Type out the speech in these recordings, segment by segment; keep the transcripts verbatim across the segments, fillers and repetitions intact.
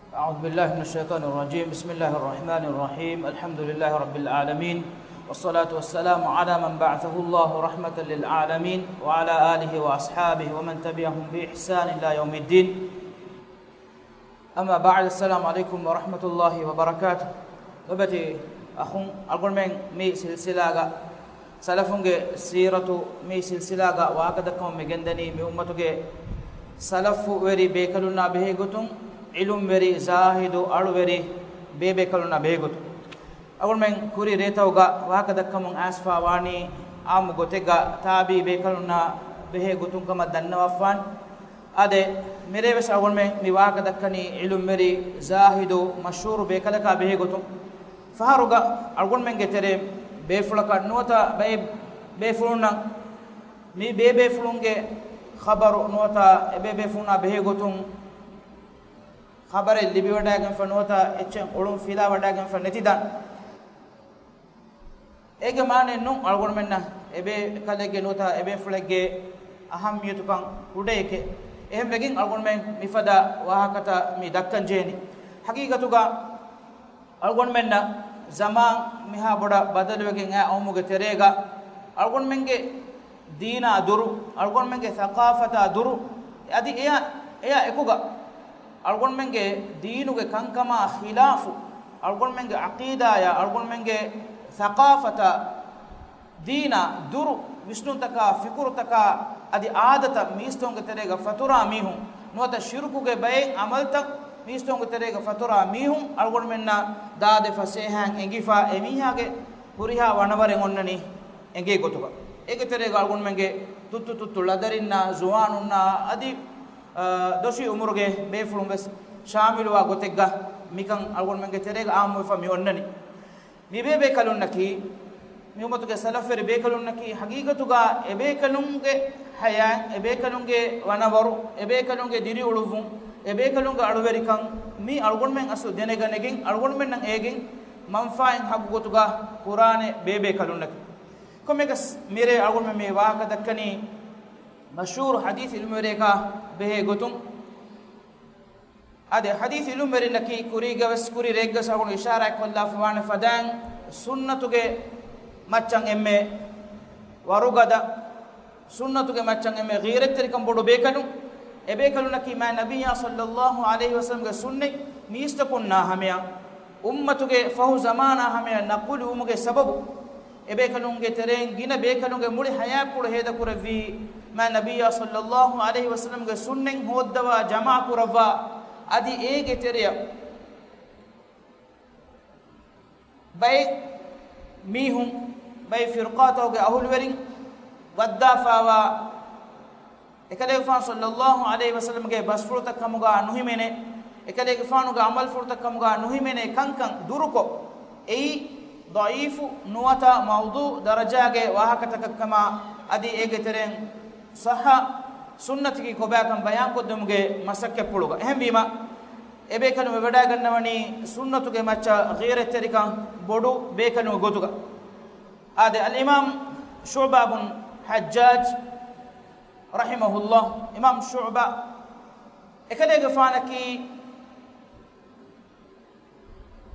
أعوذ بالله من الشيطان الرجيم. بسم الله الرحمن الرحيم. الحمد لله رب العالمين. والصلاة والسلام على من بعثه الله رحمة للعالمين وعلى آله وأصحابه ومن تبعهم بإحسان إلى يوم الدين. أما بعد، السلام عليكم ورحمة الله وبركاته. ލޮބުވެތި އަޚުން، އަޅުގަނޑުމެން މި ސިލްސިލާގަ، ސަލަފުންގެ ސީރަތު މި ސިލްސިލާގަ ވާހަކަދައްކަމުން މި ގެންދަނީ މި އުއްމަތުގެ ސަލަފުވެރި ބޭކަލުންނާ ބެހޭގޮތުން، ޢިލްމުވެރި، ޒާހިދު، އަޅުވެރި ބޭބޭކަލުންނާ ބެހޭގޮތުން. އަޅުގަނޑުމެން ކުރީ ރޭތަކުގަ ވާހަކަދައްކަމުން އައިސްފަ ވާނީ އާއްމު ގޮތެއްގަ ތާބިޢީ ބޭކަލުންނާ ބެހޭ ގޮތުން ކަމަށް ދަންނަވާފާނެ. އާދެ، މިރޭވެސް އަޅުގަނޑުމެން މި ވާހަކަ ދައްކަނީ ޢިލްމުވެރި، ޒާހިދު، މަޝްހޫރު ބޭކަލަކާ ބެހޭގޮތުން. ފަހަރުގަ އަޅުގަނޑުމެންގެ ތެރޭ ބޭފުޅަކަށް ނުވަތަ ބައެއް ބޭފުޅުންނަށް މި ބޭބޭފުޅުންގެ ޚަބަރު ނުވަތަ އެބޭބޭފުޅުންނާ ބެހޭގޮތުން ޚަބަރެއް ލިބިވަޑައިގެންފަ ނުވަތަ އެއްޗެއް އޮޅުން ފިލާވަޑައިގެންފަ ނެތިދާނެ. އޭގެ މާނައެއް ނޫން އަޅުގަނޑުމެންނަށް އެބޭކަލެއްގެ ނުވަތަ އެބޭފުޅެއްގެ އަހައްމިޔަތުކަން ކުޑައެކޭ. އެހެންވެގެން އަޅުގަނޑުމެން މިފަދަ ވާހަކަތައް މި ދައްކަން ޖެހެނީ. ހަގީގަތުގަ އަޅުގަނޑުމެންނަށް ޒަމާން މިހާ ބޮޑަށް ބަދަލުވެގެން އައި އައުމުގެ ތެރޭގަ އަޅުގަނޑުމެންގެ ދީނާ ދުރު، އަޅުގަނޑުމެންގެ ސަޤާފަތާ ދުރު، އަދި އެއާ، އެއާ އެކުގަ އަޅުގަނޑުމެންގެ ދީނުގެ ކަންކަމާ ޚިލާފު، އަޅުގަނޑުމެންގެ ޢަޤީދާޔާ، އަޅުގަނޑުމެންގެ ސަޤާފަތާ، ދީނާ ދުރު ވިސްނުންތަކާ، ފިކުރުތަކާ، އަދި އާދަތައް މީސްތަކުންގެ ތެރޭގަ ފަތުރާ މީހުން، ނުވަތަ ޝިރުކުގެ ބައެއް ޢަމަލުތައް މީސްތަކުންގެ ތެރޭގަ ފަތުރާ މީހުން އަޅުގަނޑުމެންނަށް ދާދެ ފަސޭހައިން އެނގިފަ، އެމީހާގެ ހުރިހާ ވަނަވަރެއް އޮންނަނީ އެނގޭ ގޮތުގަ. އޭގެ ތެރޭގަ އަޅުގަނޑުމެންގެ ތުއްތު ތުއްތު ޅަދަރިންނާ، ޒުވާނުންނާ، އަދި، އާ، ދޮށީ އުމުރުގެ ބޭފުޅުން ވެސް ޝާމިލުވާ ގޮތެއްގަ މިކަން އަޅުގަނޑުމެންގެ ތެރޭގަ އާއްމުވެފަ މި އޮންނަނީ. މި ބޭބޭކަލުންނަކީ، މި އުއްމަތުގެ ސަލަފުވެރި ބޭކަލުންނަކީ، ހަގީގަތުގަ އެބޭކަލުންގެ ހަޔާތް، އެބޭކަލުންގެ ވަނަވަރު، އެބޭކަލުންގެ ދިރިއުޅުއްވުން، އެބޭކަލުންގެ އަޅުވެރިކަން، މި އަޅުގަނޑުމެން އަސްލު ދެނެގަނެގެން، އަޅުގަނޑުމެންނަށް އޭގެން މަންފާއެއް ހައްގު ގޮތުގަ ކުރާނެ ބޭބޭކަލުންނަކީ. ކޮންމެއަކަސް މިރޭ އަޅުގަނޑުމެން މި ވާހަކަ ދައްކަނީ މަޝްހޫރު ޙަދީޘް ޢިލްމުވެރިޔަކާ ބެހޭ ގޮތުން. އާދެ، ޙަދީޘް ޢިލްމުވެރިންނަކީ ކުރީގަވެސް ކުރި ރެއެއްގަސް އަޅުގަނޑު އިޝާރާތް ކޮށްލާފަ ވާނެ ފަދައިން، ސުންނަތުގެ މައްޗަށް އެންމެ ވަރުގަދަ، ސުންނަތުގެ މައްޗަށް އެންމެ ޣީރަތްތެރިކަން ބޮޑު ބޭކަލުން، އެބޭކަލުންނަކީ މާތް ނަބިއްޔާ ޞައްލައްލާހު ޢަލައިހި ވަސައްލަމްގެ ސުންނަތް މީސްތަކުންނާ ހަމަޔަށް، އުއްމަތުގެ ފަހު ޒަމާނާ ހަމަޔަށް ނަޤުލުވުމުގެ ސަބަބު، އެބޭކަލުންގެ ތެރެއިން ގިނަ ބޭކަލުންގެ މުޅި ޙަޔާތްޕުޅު ހޭދަކުރެއްވީ، މާތް ނަބިއްޔާ ޞައްލައްލާހު ޢަލައިހި ވަސައްލަމްގެ ސުންނަތް ހޯއްދަވާ ޖަމާކުރައްވާ، އަދި އޭގެ ތެރެއަށް ބައެއް މީހުން، ބައެއް ފިރުޤާތަކުގެ އަހުލުވެރިން ވައްދާފާވާ، އެކަލޭގެފާނު ޞައްލައްލާހު ޢަލައިހި ވަސައްލަމްގެ ބަސްފުޅުތައް ކަމުގަ ނުހިމެނޭ، އެކަލޭގެފާނުގެ ޢަމަލުފުޅުތައް ކަމުގަ ނުހިމެނޭ ކަންކަން ދުރުކޮށް، އެއީ ޟަޢީފު ނުވަތަ މައުޟޫޢު ދަރަޖާގެ ވާހަކަތަކެއްކަމަށް އަދި އޭގެ ތެރެއިން ޞައްޙަ ސުންނަތަކީ ކޮބާކަން ބަޔާންކޮށްދެމުގެ މަސައްކަތްޕުޅުގަ. އެހެންވީމަ، އެބޭކަލުން ވެވަޑައިގަންނަވަނީ ސުންނަތުގެ މައްޗަށް ޣީރަތްތެރިކަން ބޮޑު ބޭކަލުންގެ ގޮތުގަ. އާދެ، އަލްއިމާމް ޝުޢުބާ ބުން ޙައްޖާޖް ރަޙިމަހުﷲ، އިމާމް ޝުޢުބާ އެކަލޭގެފާނަކީ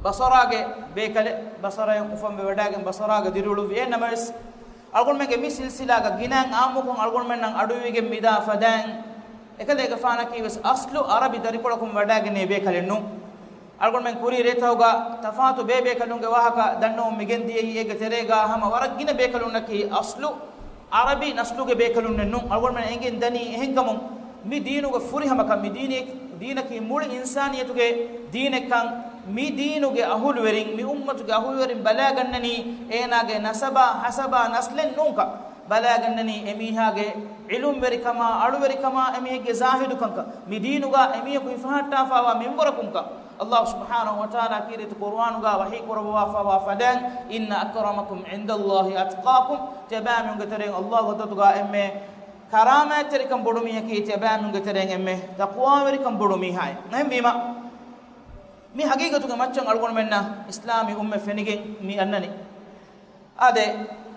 ބަޞަރާގެ ބޭކަލެއް، ބަޞަރާއިން އުފަންވެވަޑައިގެން ބަޞަރާގަ ދިރިއުޅުއްވި. އެހެންނަމަވެސް، އަޅުގަނޑުމެންގެ މި ސިލްސިލާގަ ގިނައިން އާއްމުކޮށް އަޅުގަނޑުމެންނަށް އަޑުއިވިގެން މިދާ ފަދައިން، އެކަލޭގެފާނަކީ ވެސް އަސްލު ޢަރަބި ދަރިކޮޅަކުން ވަޑައިގެންނެވި ބޭކަލެއް ނޫން. އަޅުގަނޑުމެން ކުރީ ރޭތަކުގަ ތަފާތު ބޭބޭކަލުންގެ ވާހަކަ ދަންނަވަމުން މިގެންދިޔައީ، އޭގެ ތެރޭގަ ހަމަ ވަރަށް ގިނަ ބޭކަލުންނަކީ އަސްލު ޢަރަބި ނަސްލުގެ ބޭކަލުންނެއް ނޫން. އަޅުގަނޑުމެން އެނގެން ދަނީ އެހެންކަމުން، މި ދީނުގެ ފުރިހަމަކަން، މި ދީނީ، ދީނަކީ މުޅި އިންސާނިއްޔަތުގެ ދީނެއްކަން، މި ދީނުގެ އަހުލުވެރިން، މި އުއްމަތުގެ އަހުލުވެރިން ބަލާގަންނަނީ، އޭނާގެ ނަސަބާ، ހަސަބާ، ނަސްލެއް ނޫންކަން ބަލާގަންނަނީ، އެމީހާގެ ޢިލްމުވެރިކަމާ، އަޅުވެރިކަމާ، އެމީހެއްގެ ޒާހިދުކަންކަން، މި ދީނުގަ އެމީހަކު ހިފަހައްޓާފާވާ މިންވަރަކުންކަން. ﷲ ސުބްޙާނަހޫ ވަތަޢާލާ ކީރިތި ޤުރުއާނުގަ ވަޙީ ކުރައްވާފައިވާ ފަދައިން، "إن أكرمكم عند الله أتقاكم." ތިޔަބައިމީހުންގެ ތެރެއިން ﷲ ގެ ހަޟްރަތުގަ އެންމެ ކަރާމާތްތެރިކަން ބޮޑު މީހަކީ، ތިޔަބައިމީހުންގެ ތެރެއިން އެންމެ ތަޤްވާވެރިކަން ބޮޑު މީހާއޭ. އެހެންވީމަ، މި ޙަޤީޤަތުގެ މައްޗަށް އަޅުގަނޑުމެންނަށް އިސްލާމީ އުއްމަތް ފެނިގެން މި އަންނަނީ. އާދެ،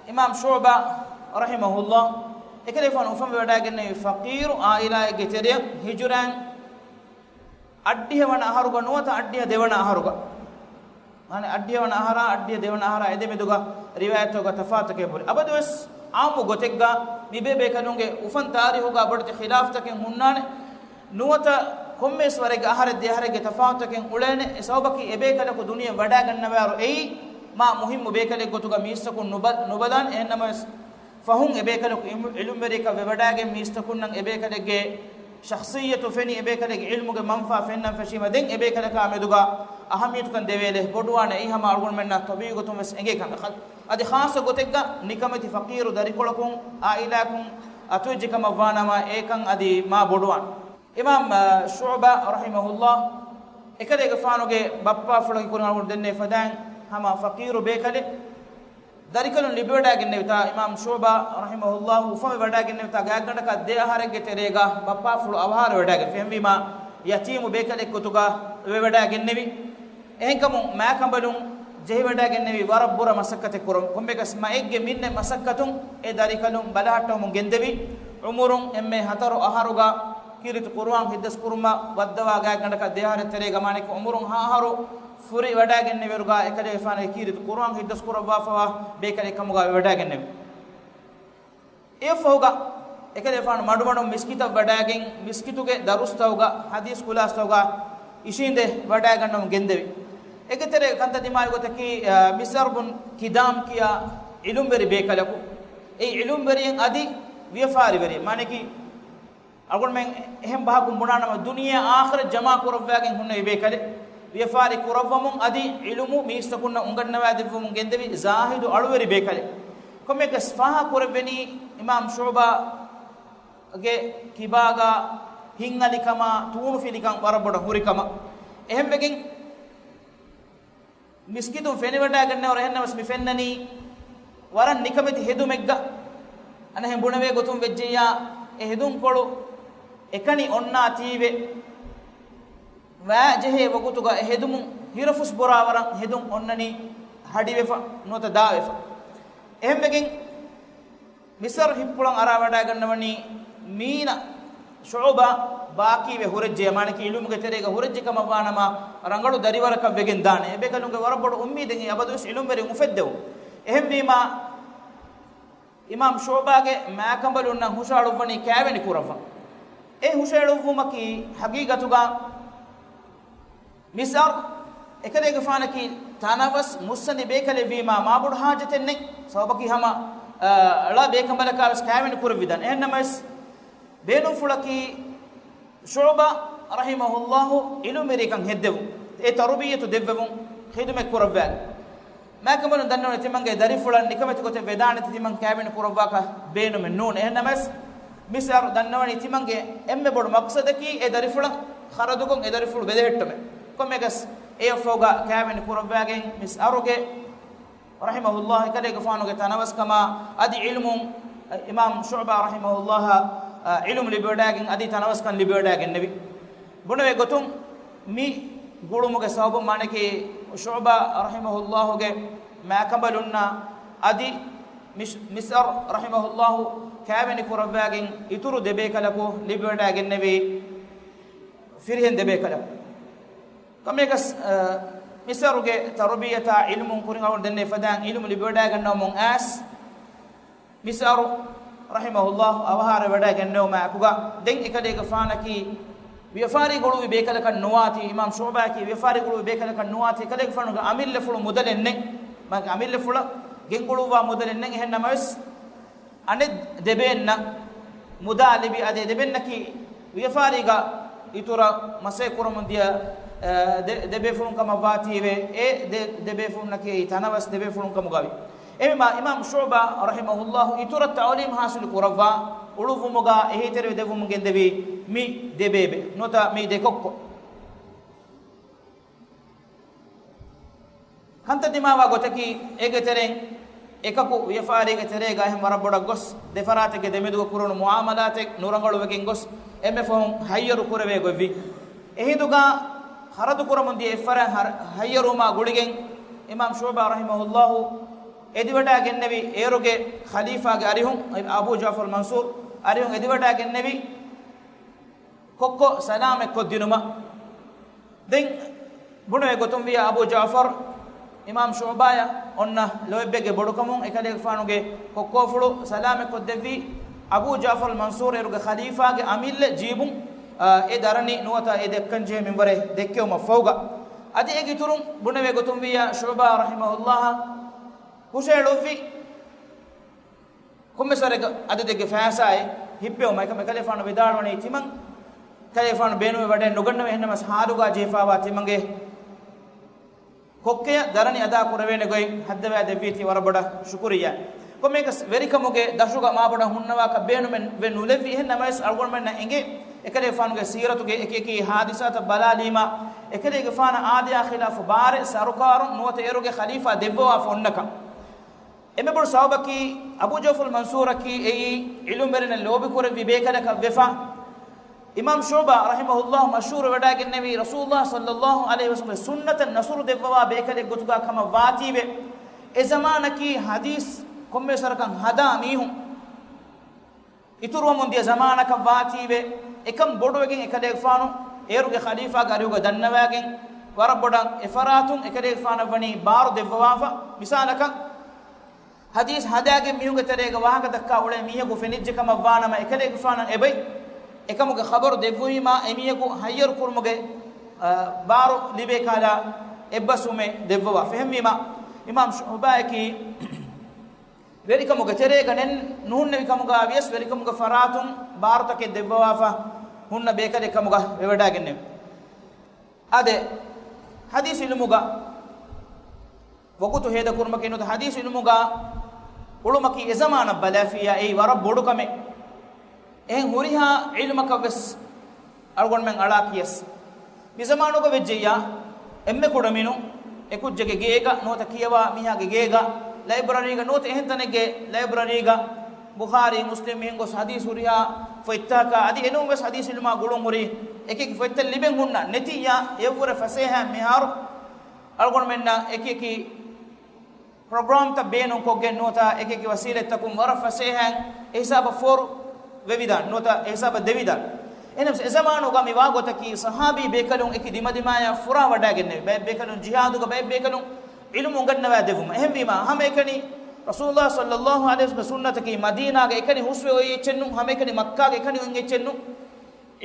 އިމާމް ޝުޢުބާ ރަޙިމަހުﷲ އެކަލޭގެފާނު އުފަންވެވަޑައިގެންނެވި ފަޤީރު ޢާއިލާއެއްގެ ތެރެއަށް ހިޖުރައިން އައްޑިހަ ވަނަ އަހަރުގަ ނުވަތަ އައްޑިހަ ދެވަނަ އަހަރުގަ. މާނަ އައްޑިހަ ވަނަ އަހަރާ އައްޑިހަ ދެވަނަ އަހަރާ އެދެމެދުގަ ރިވާޔަތްތަކުގަ ތަފާތުކެއް ބުރި. އަބަދުވެސް އާއްމު ގޮތެއްގަ މިބޭބޭކަލުންގެ އުފަން ތާރީހުގަ ބޮޑެތި ޚިލާފްތަކެއް ހުންނާނެ. ނުވަތަ ކޮންމެވެސް ވަރެއްގެ އަހަރެއް ދެ އަހަރެއްގެ ތަފާތުތަކެއް އުޅޭނެ. އެ ސަބަބަކީ އެބޭކަލަކު ދުނިޔެ ވަޑާގަންނަވާއިރު އެއީ މާ މުހިއްމު ބޭކަލެއް ގޮތުގަ މީސްތަކުން ނުބަ-، ނުބަލާނެ. އެހެންނަމަވެސް ފަހުން އެބޭކަލަކު އިމް-، އިލްމުވެރިއަކަށް ވެވަޑާގެން މީސްތަކުންނަށް އެބޭކަލެއްގެ ޝަޚްޞިއްޔަތު ފެނި، އެބޭކަލެއްގެ އިލްމުގެ މަންފާ ފެންނަން ފެށީމަ ދެން އެބޭކަލަކާ މެދުގަ އަހައްމިޔަތުކަން ދެވޭލެ ބޮޑުވާނެ. އެއީ ހަމަ އަޅުގަނޑުމެންނަށް ޠަބީޢީ ގޮތުން ވެސް އެނގޭ ކަމެއް. އަދި ޚާއްޞަ ގޮތެއްގަ ނިކަމެތި ފަޤީރު ދަރިކޮޅަކުން، ޢާއިލާއަކުން އަތުވެއްޖެ ކަމަށް ވާނަމަ އެކަން އަދި މާ ބޮޑުވާނެ. އިމާމް، އަ، ޝުޢުބާ ރަޙިމަހުﷲ އެކަލޭގެފާނުގެ ބައްޕާފުޅަކީ ކުރިން އަޅުގަނޑު ދެންނެވި ފަދައިން ހަމަ ފަޤީރު ބޭކަލެއް. ދަރިކަލުން ލިބިވަޑައިގެންނެވިތާ، އިމާމް ޝުޢުބާ ރަޙިމަހުﷲ އުފަންވެވަޑައިގެންނެވިތާ ގާތްގަނޑަކަށް ދެ އަހަރެއްގެ ތެރޭގަ ބައްޕާފުޅު އަވަހާރަވެވަޑައިގެން. އެހެންވީމާ، ޔަތީމު ބޭކަލެއް ގޮތުގަ ވެވަޑައިގެންނެވި. އެހެންކަމުން މާކަނބަލުން ޖެހިވަޑައިގެންނެވި ވަރަށް ބުރަ މަސައްކަތެއް ކުރަމުން. ކޮންމެއަކަސް މައެއްގެ މިންނެ މަސައްކަތުން އެ ދަރިކަލުން ބަލަހައްޓަވަމުން ގެންދެވި. ޢުމުރުން އެންމެ ހަތަރު އަހަރުގަ ކީރިތި ޤުރުއާން ހިއްދަސްކުރުމަށް ވައްދަވާ ގާތްގަނޑަކަށް ދެ އަހަރެއް ތެރޭގަ މާނައަކީ ޢުމުރުން ހަ އަހަރު ފުރިވަޑައިގެންނެވިއިރުގަ އެކަލޭގެފާނުގެ ކީރިތި ޤުރުއާން ހިއްދަސްކުރައްވާފަވާ ބޭކަލެއް ކަމުގަ ވެވަޑައިގެންނެވި. އެއަށްފަހުގަ އެކަލޭގެފާނު މަޑުމަޑުން މިސްކިތަށް ވަޑައިގެން، މިސްކިތުގެ ދަރުސްތަކުގަ، ޙަދީޘް ކުލާސްތަކުގަ އިށީނދެ ވަޑައިގަންނަވަމުން ގެންދެވި. އޭގެ ތެރޭ ކަންތައް ދިމާވި ގޮތަކީ، އަ، މިސްޢަރު ބުން ކިދާމް ކިޔާ ޢިލުމްވެރި ބޭކަލަކު. އެ ޢިލުމްވެރިއެއް އަދި ވިޔަފާރިވެރިއެއް. މާނައަކީ، އަޅުގަނޑުމެން އެހެން ބަހަކުން ބުނާނަމަ، ދުނިޔެ އާޚިރަތް ޖަމާ ކުރައްވާގެން ހުންނެވި ބޭކަލެއް. ވިޔަފާރި ކުރައްވަމުން އަދި ޢިލުމު މީސްތަކުންނަށް އުނގަންނަވާ ދެއްވުމުން ގެންދެވި ޒާހިދު އަޅުވެރި ބޭކަލެއް. ކޮންމެއަކަސް ފާހަގަ ކުރެވެނީ އިމާމް ޝުޢުބާގެ ކިބާގަ ހިތްހަލިކަމާ، ތޫނުފިލިކަން ވަރަށް ބޮޑަށް ހުރި ކަމަށް. އެހެންވެގެން، މިސްކިތުން ފެނިވަޑައިގެންނެވި އެހެންނަމަވެސް މި ފެންނަނީ ވަރަށް ނިކަމެތި ހެދުމެއްގަ. އަނެއްހެން ބުނެވޭ ގޮތުން ވެއްޖެއްޔާ، އެ ހެދުންކޮޅު އެކަނި އޮންނާތީވެ ވާ ޖެހޭ ވަގުތުގަ އެ ހެދުމުން ހިރަފުސް ބުރާ ވަރަށް ހެދުން އޮންނަނީ ހަޑިވެފަ ނުވަތަ ދާވެފަ. އެހެންވެގެން، މިސްޢަރު ހިތްޕުޅަށް އަރާވަޑައިގަންނަވަނީ މީނަ ޝުޢުބާ ބާކީވެ ހުރެއްޖެޔާ، މާނައަކީ ޢިލުމުގެ ތެރޭގަ ހުރެއްޖެ ކަމަށް ވާނަމަ، ރަނގަޅު ދަރިވަރަކަށް ވެގެން ދާނެ. އެބޭކަލުންގެ ވަރަށް ބޮޑު އުއްމީދެއް އެ އަބަދުވެސް ޢިލުމްވެރިން އުފެއްދެވުން. އެހެންވީމާ، އިމާމް ޝުޢުބާގެ މާކަނބަލުންނަށް ހުށައަޅުއްވަނީ ކައިވެނި ކުރައްވަން. އެ ހުށައެޅުއްވުމަކީ ޙަޤީޤަތުގަ މިސްޢަރު އެކަލޭގެފާނަކީ ތަނަވަސް މުއްސަނދި ބޭކަލެއްވީމާ، މާބޮޑު ޙާޖަތެއް ނެތް. ސަބަބަކީ ހަމަ، އަ، ޅަ ބޭކަނބަލަކާވެސް ކައިވެނި ކުރެއްވިދާނެ. އެހެންނަމަވެސް، ބޭނުންފުޅަކީ ޝުޢުބާ ރަޙިމަހުﷲ ޢިލުމްވެރިކަން ހެއްދެވުން، އެ ތަރުބިއްޔަތު ދެއްވެވުން، ޚިދުމަތް ކުރައްވާ. މާކަނބަލުން ދަންނަވަނީ ތިމަންގެ ދަރިފުޅަށް ނިކަމެތި ގޮތެއް ވެދާނެތީ ތިމަން ކައިވެނި ކުރައްވާކަށް ބޭނުމެއް ނޫން. އެހެންނަމަވެސް، މިސްޢަރު ދަންނަވަނީ ތިމަންގެ އެންމެ ބޮޑު މަޤްޞަދަކީ އެ ދަރިފުޅަށް ޚަރަދުކޮށް އެ ދަރިފުޅު ބެލެހެއްޓުމެއް. ކޮންމެއަކަސް އެއަށްފަހުގަ ކައިވެނި ކުރައްވާގެން މިސްޢަރުގެ ރަޙިމަހުﷲ އެކަލޭގެފާނުގެ ތަނަވަސްކަމާ އަދި ޢިލްމުން، އިމާމް ޝުޢުބާ ރަޙިމަހުﷲ ޢިލްމު ލިބިވަޑައިގެން އަދި ތަނަވަސްކަން ލިބިވަޑައިގެންނެވި. ބުނެވޭ ގޮތުން މި ގުޅުމުގެ ސަބަބުން މާނައަކީ ޝުޢުބާ ރަޙިމަހުﷲގެ މާކަނބަލުންނާ އަދި މިސް-، މިސްޢަރު ރަޙިމަހުﷲ ކައިވެނި ކުރައްވާގެން އިތުރު ދެބޭކަލަކު ލިބިވަޑައިގެންނެވި ފިރިހެން ދެބޭކަލަކު. ކަމެއްގަސް، އަ، މިސްޢަރުގެ ތަރުބިއްޔަތާ ޢިލްމުން ކުރިން އަޅުގަނޑު ދެންނެވި ފަދައިން ޢިލްމު ލިބިވަޑައިގަންނަވަމުން އައިސް، މިސްޢަރު ރަޙިމަހުﷲ އަވަހާރަވެވަޑައިގެންނެވުމާ އެކުގަ ދެން އެކަލޭގެފާނަކީ ވިޔަފާރީ ގުޅުވި ބޭކަލަކަށް ނުވާތީ، އިމާމް ޝުޢުބާއަކީ ވިޔަފާރީ ގުޅުވި ބޭކަލަކަށް ނުވާތީ، އެކަލޭގެފާނުގެ އަމިއްލަފުޅު މުދަލެއް ނެތް. މާ އަމިއްލަފުޅަށް ގެންގުޅުއްވާ މުދަލެއް ނެތް. އެހެން ނަމަވެސް، އަނެއް ދެބޭންނަށް މުދާ ލިބި އަދި ދެބޭންނަކީ ވިޔަފާރީގަ އިތުރަށް މަސައްކަތް ކުރަމުން ދިޔަ، އަ، ދެ-، ދެބޭފުޅުން ކަމަށް ވާތީވެ، އެ ދެ-، ދެބޭފުޅުންނަކީ ތަނަވަސް ދެބޭފުޅުން ކަމުގައި. އެހެންވީމާ އިމާމް ޝުޢުބާ ރަޙިމަހުﷲ އިތުރަށް ތަޢުލީމް ޙާޞިލު ކުރައްވާ އުޅުއްވުމުގަ އެހީތެރިވެ ދެއްވުމުން ގެންދެވީ މި ދެބޭބެ ނުވަތަ މި ދެކޮއްކޮ. ކަންތައް ދިމާވާ ގޮތަކީ، އޭގެ ތެރެއިން އެކަކު ވިޔަފާރީގެ ތެރޭގަ އެހެން ވަރަށް ބޮޑަށް ގޮސް، ދެފަރާތެއްގެ ދެމެދުގަ ކުރުނު މުޢާމަލާތެއް ނުރަނގަޅުވެގެން ގޮސް، އެންމެ ފަހުން ހައްޔަރު ކުރެވޭ ގޮތްވި. އެހިނދުގަ ޚަރަދު ކުރަމުން ދިޔަ އެއްފަރާތް ހަރ-، ހައްޔަރުވުމާ ގުޅިގެން، އިމާމް ޝުޢުބާ ރަޙިމަހުﷲ އެދިވަޑައިގެންނެވި އޭރުގެ ޚަލީފާގެ އަރިހުން، އަބޫ ޖަޢުފަރު މަންޞޫރު އަރިހުން އެދިވަޑައިގެންނެވި ކޮއްކޮ ސަލާމަތް ކޮށްދިނުމަށް. ދެން ބުނެވޭ ގޮތުން ވިޔަ އަބޫ ޖަޢުފަރު އިމާމް ޝުޢުބާޔަށް އޮންނަ ލޯތްބެއްގެ ބޮޑުކަމުން އެކަލޭގެފާނުގެ ކޮއްކޯފުޅު ސަލާމަތްކޮށްދެއްވީ އަބޫ ޖަޢުފަރު މަންޞޫރު އޭރުގެ ޚަލީފާގެ އަމިއްލަ ޖީބުން، އާ، އެ ދަރަނި ނުވަތަ އެ ދެއްކަންޖެހޭ މިންވަރެއް ދެއްކެވުމަށް ފަހުގަ. އަދި އޭގެ އިތުރުން ބުނެވޭ ގޮތުން ވިޔަ ޝުޢުބާ ރަޙިމަހުﷲ ހުށައެޅުއްވި ކޮންމެސް ވަރެއްގަ އަދަދެއްގެ ފައިސާއެއް ހިއްޕެވުމަށް އެކަމަށް އެކަލޭފާނު ވިދާޅުވަނީ ތިމަން އެކަލޭފާނު ބޭނުމެއް ވަޑައެއް ނުގަންނަވަ، އެހެންނަމަސް ހާލުގަ ޖެހިފާވާ ތިމަންގެ ކޮއްކެއަށް ދަރަނި އަދާ ކުރެވޭނެ ގޮތް ހައްދަވާ ދެއްވީތީ ވަރަށް ބޮޑަށް ޝުކުރިއްޔާ. ކޮންމެއަކަސް ވެރިކަމުގެ ދަށުގަ މާބޮޑަށް ހުންނަވާކަށް ބޭނުމެއް ވެ ނުލެއްވި، އެހެން ނަމަވެސް އަޅުގަނޑުމެންނަށް އެނގޭ އެކަލޭފާނުގެ ސީރަތުގެ އެކި އެކި ހާދިސާތައް ބަލާލީމާ، އެކަލޭގެފާނަށް އާދަޔާ ޚިލާފު ބާރެއް ސަރުކާރުން ނުވަތަ އޭރުގެ ޚަލީފާ ދެއްވަވާފަ އޮންނަކަން. އެންމެ ބޮޑު ސަބަބަކީ އަބޫ ޖަޢުފަރު މަންޞޫރަކީ އެއީ ޢިލްމުވެރިންނަށް ލޯބިކުރެއްވި ބޭކަލަކަށް ވެފަ. އިމާމް ޝުޢުބާ ރަޙިމަހުﷲ މަޝްހޫރު ވެވަޑައިގެންނެވީ ރަސޫލުﷲ ޞައްލަﷲ ޢަލައިހި ވަސައްލަމްގެ ސުންނަތަށް ނަޞްރު ދެއްވަވާ ބޭކަލެއް ގޮތުގަ ކަމަށް ވާތީވެ، އެ ޒަމާނަކީ ޙަދީޘް ކޮންމެސް ވަރަކަށް ހަދާ މީހުން އިތުރުވަމުން ދިޔަ ޒަމާނަކަށް ވާތީވެ، އެކަން ބޮޑުވެގެން އެކަލޭގެފާނު އޭރުގެ ޚަލީފާގެ އަރިހުގަ ދަންނަވައިގެން ވަރަށް ބޮޑަށް އެފަރާތުން އެކަލޭގެފާނަށް ވަނީ ބާރު ދެއްވަވާފަ. މިސާލަކަށް، ޙަދީޘް ހަދާގެން މީހުންގެ ތެރޭގަ ވާހަކަ ދައްކާ އުޅޭ މީހަކު ފެނިއްޖެ ކަމަށް ވާނަމަ، އެކަލޭގެފާނަށް އެބައި އެކަމުގެ ޚަބަރު ދެއްވުވީމާ، އެމީހަކު ހައްޔަރު ކުރުމުގެ، އަ، ބާރު ލިބޭ ކަހަލަ އެއްބަސްވުމެއް ދެއްވަވާ. ފެހެންވީމާ، އިމާމް ޝުޢުބާއަކީ ވެރިކަމުގެ ތެރޭގަ ނެން ނުހުންނެވި ކަމުގަ ވިޔަސް، ވެރިކަމުގެ ފަރާތުން ބާރުތަކެއް ދެއްވަވާފަ ހުންނަ ބޭކަލެއް ކަމުގަ ވެވަޑައިގެންނެވި. އާދެ، ޙަދީޘް ޢިލްމުގަ ވަގުތު ހޭދަކުރުމަކީ ނުވަތަ ޙަދީޘް ޢިލްމުގަ އުޅުމަކީ އެ ޒަމާނަށް ބަލާފިއްޔާ އެއީ ވަރަށް ބޮޑު ކަމެއް. އެހެން ހުރިހާ ޢިލްމަކަށް ވެސް އަޅުގަނޑުމެން އަޅާ ކިޔަސް، މި ޒަމާނުގަ ވެއްޖެއްޔާ، އެންމެ ކުޑަމިނުން އެކުއްޖެއްގެ ގޭގަ ނުވަތަ ކިޔަވާ މީހާގެ ގޭގަ، ލައިބްރަރީގަ ނުވަތަ އެހެން ތަނެއްގެ ލައިބްރަރީގަ ބުޚާރީ، މުސްލިމް މިހެން ގޮސް ޙަދީޘް ހުރިހާ ފޮތްތަކަކާ އަދި އެނޫން ވެސް ޙަދީޘް ޢިލްމާ ގުޅުން ހުރި އެކި އެކި ފޮތްތައް ލިބެން ހުންނަ ނެތިއްޔާ، އެއަށްވުރެ ފަސޭހައިން މިހާރު އަޅުގަނޑުމެންނަށް އެކި އެކި ޕްރޮގްރާމްތައް ބޭނުންކޮށްގެން ނުވަތަ އެކި އެކި ވަސީލަތްތަކުން ވަރަށް ފަސޭހައިން އެ ހިސާބަށް ފޯރު ވެވިދާނެ، ނުވަތަ އެ ހިސާބަށް ދެވިދާނެ. އެހެނަސް އެ ޒަމާނުގަ މި ވާ ގޮތަކީ ޞަޙާބީ ބޭކަލުން އެކި ދިމަދިމާޔަށް ފުރާ ވަޑައިގެންނެވި. ބައެއް ބޭކަލުން ޖިހާދުގަ، ބައެއް ބޭކަލުން ޢިލްމު އުނގަންނަވާ ދެއްވުމަށް. އެހެންވީމާ، ހަމައެކަނި ރަސޫލުﷲ ޞައްލަﷲ ޢަލައިހި ވަސައްލަމްގެ ސުންނަތަކީ މަދީނާގަ އެކަނި ހުސްވެ އޮތް އެއްޗެއް ނޫން، ހަމައެކަނި މައްކާގަ އެކަނި އޮތް އެއްޗެއް ނޫން.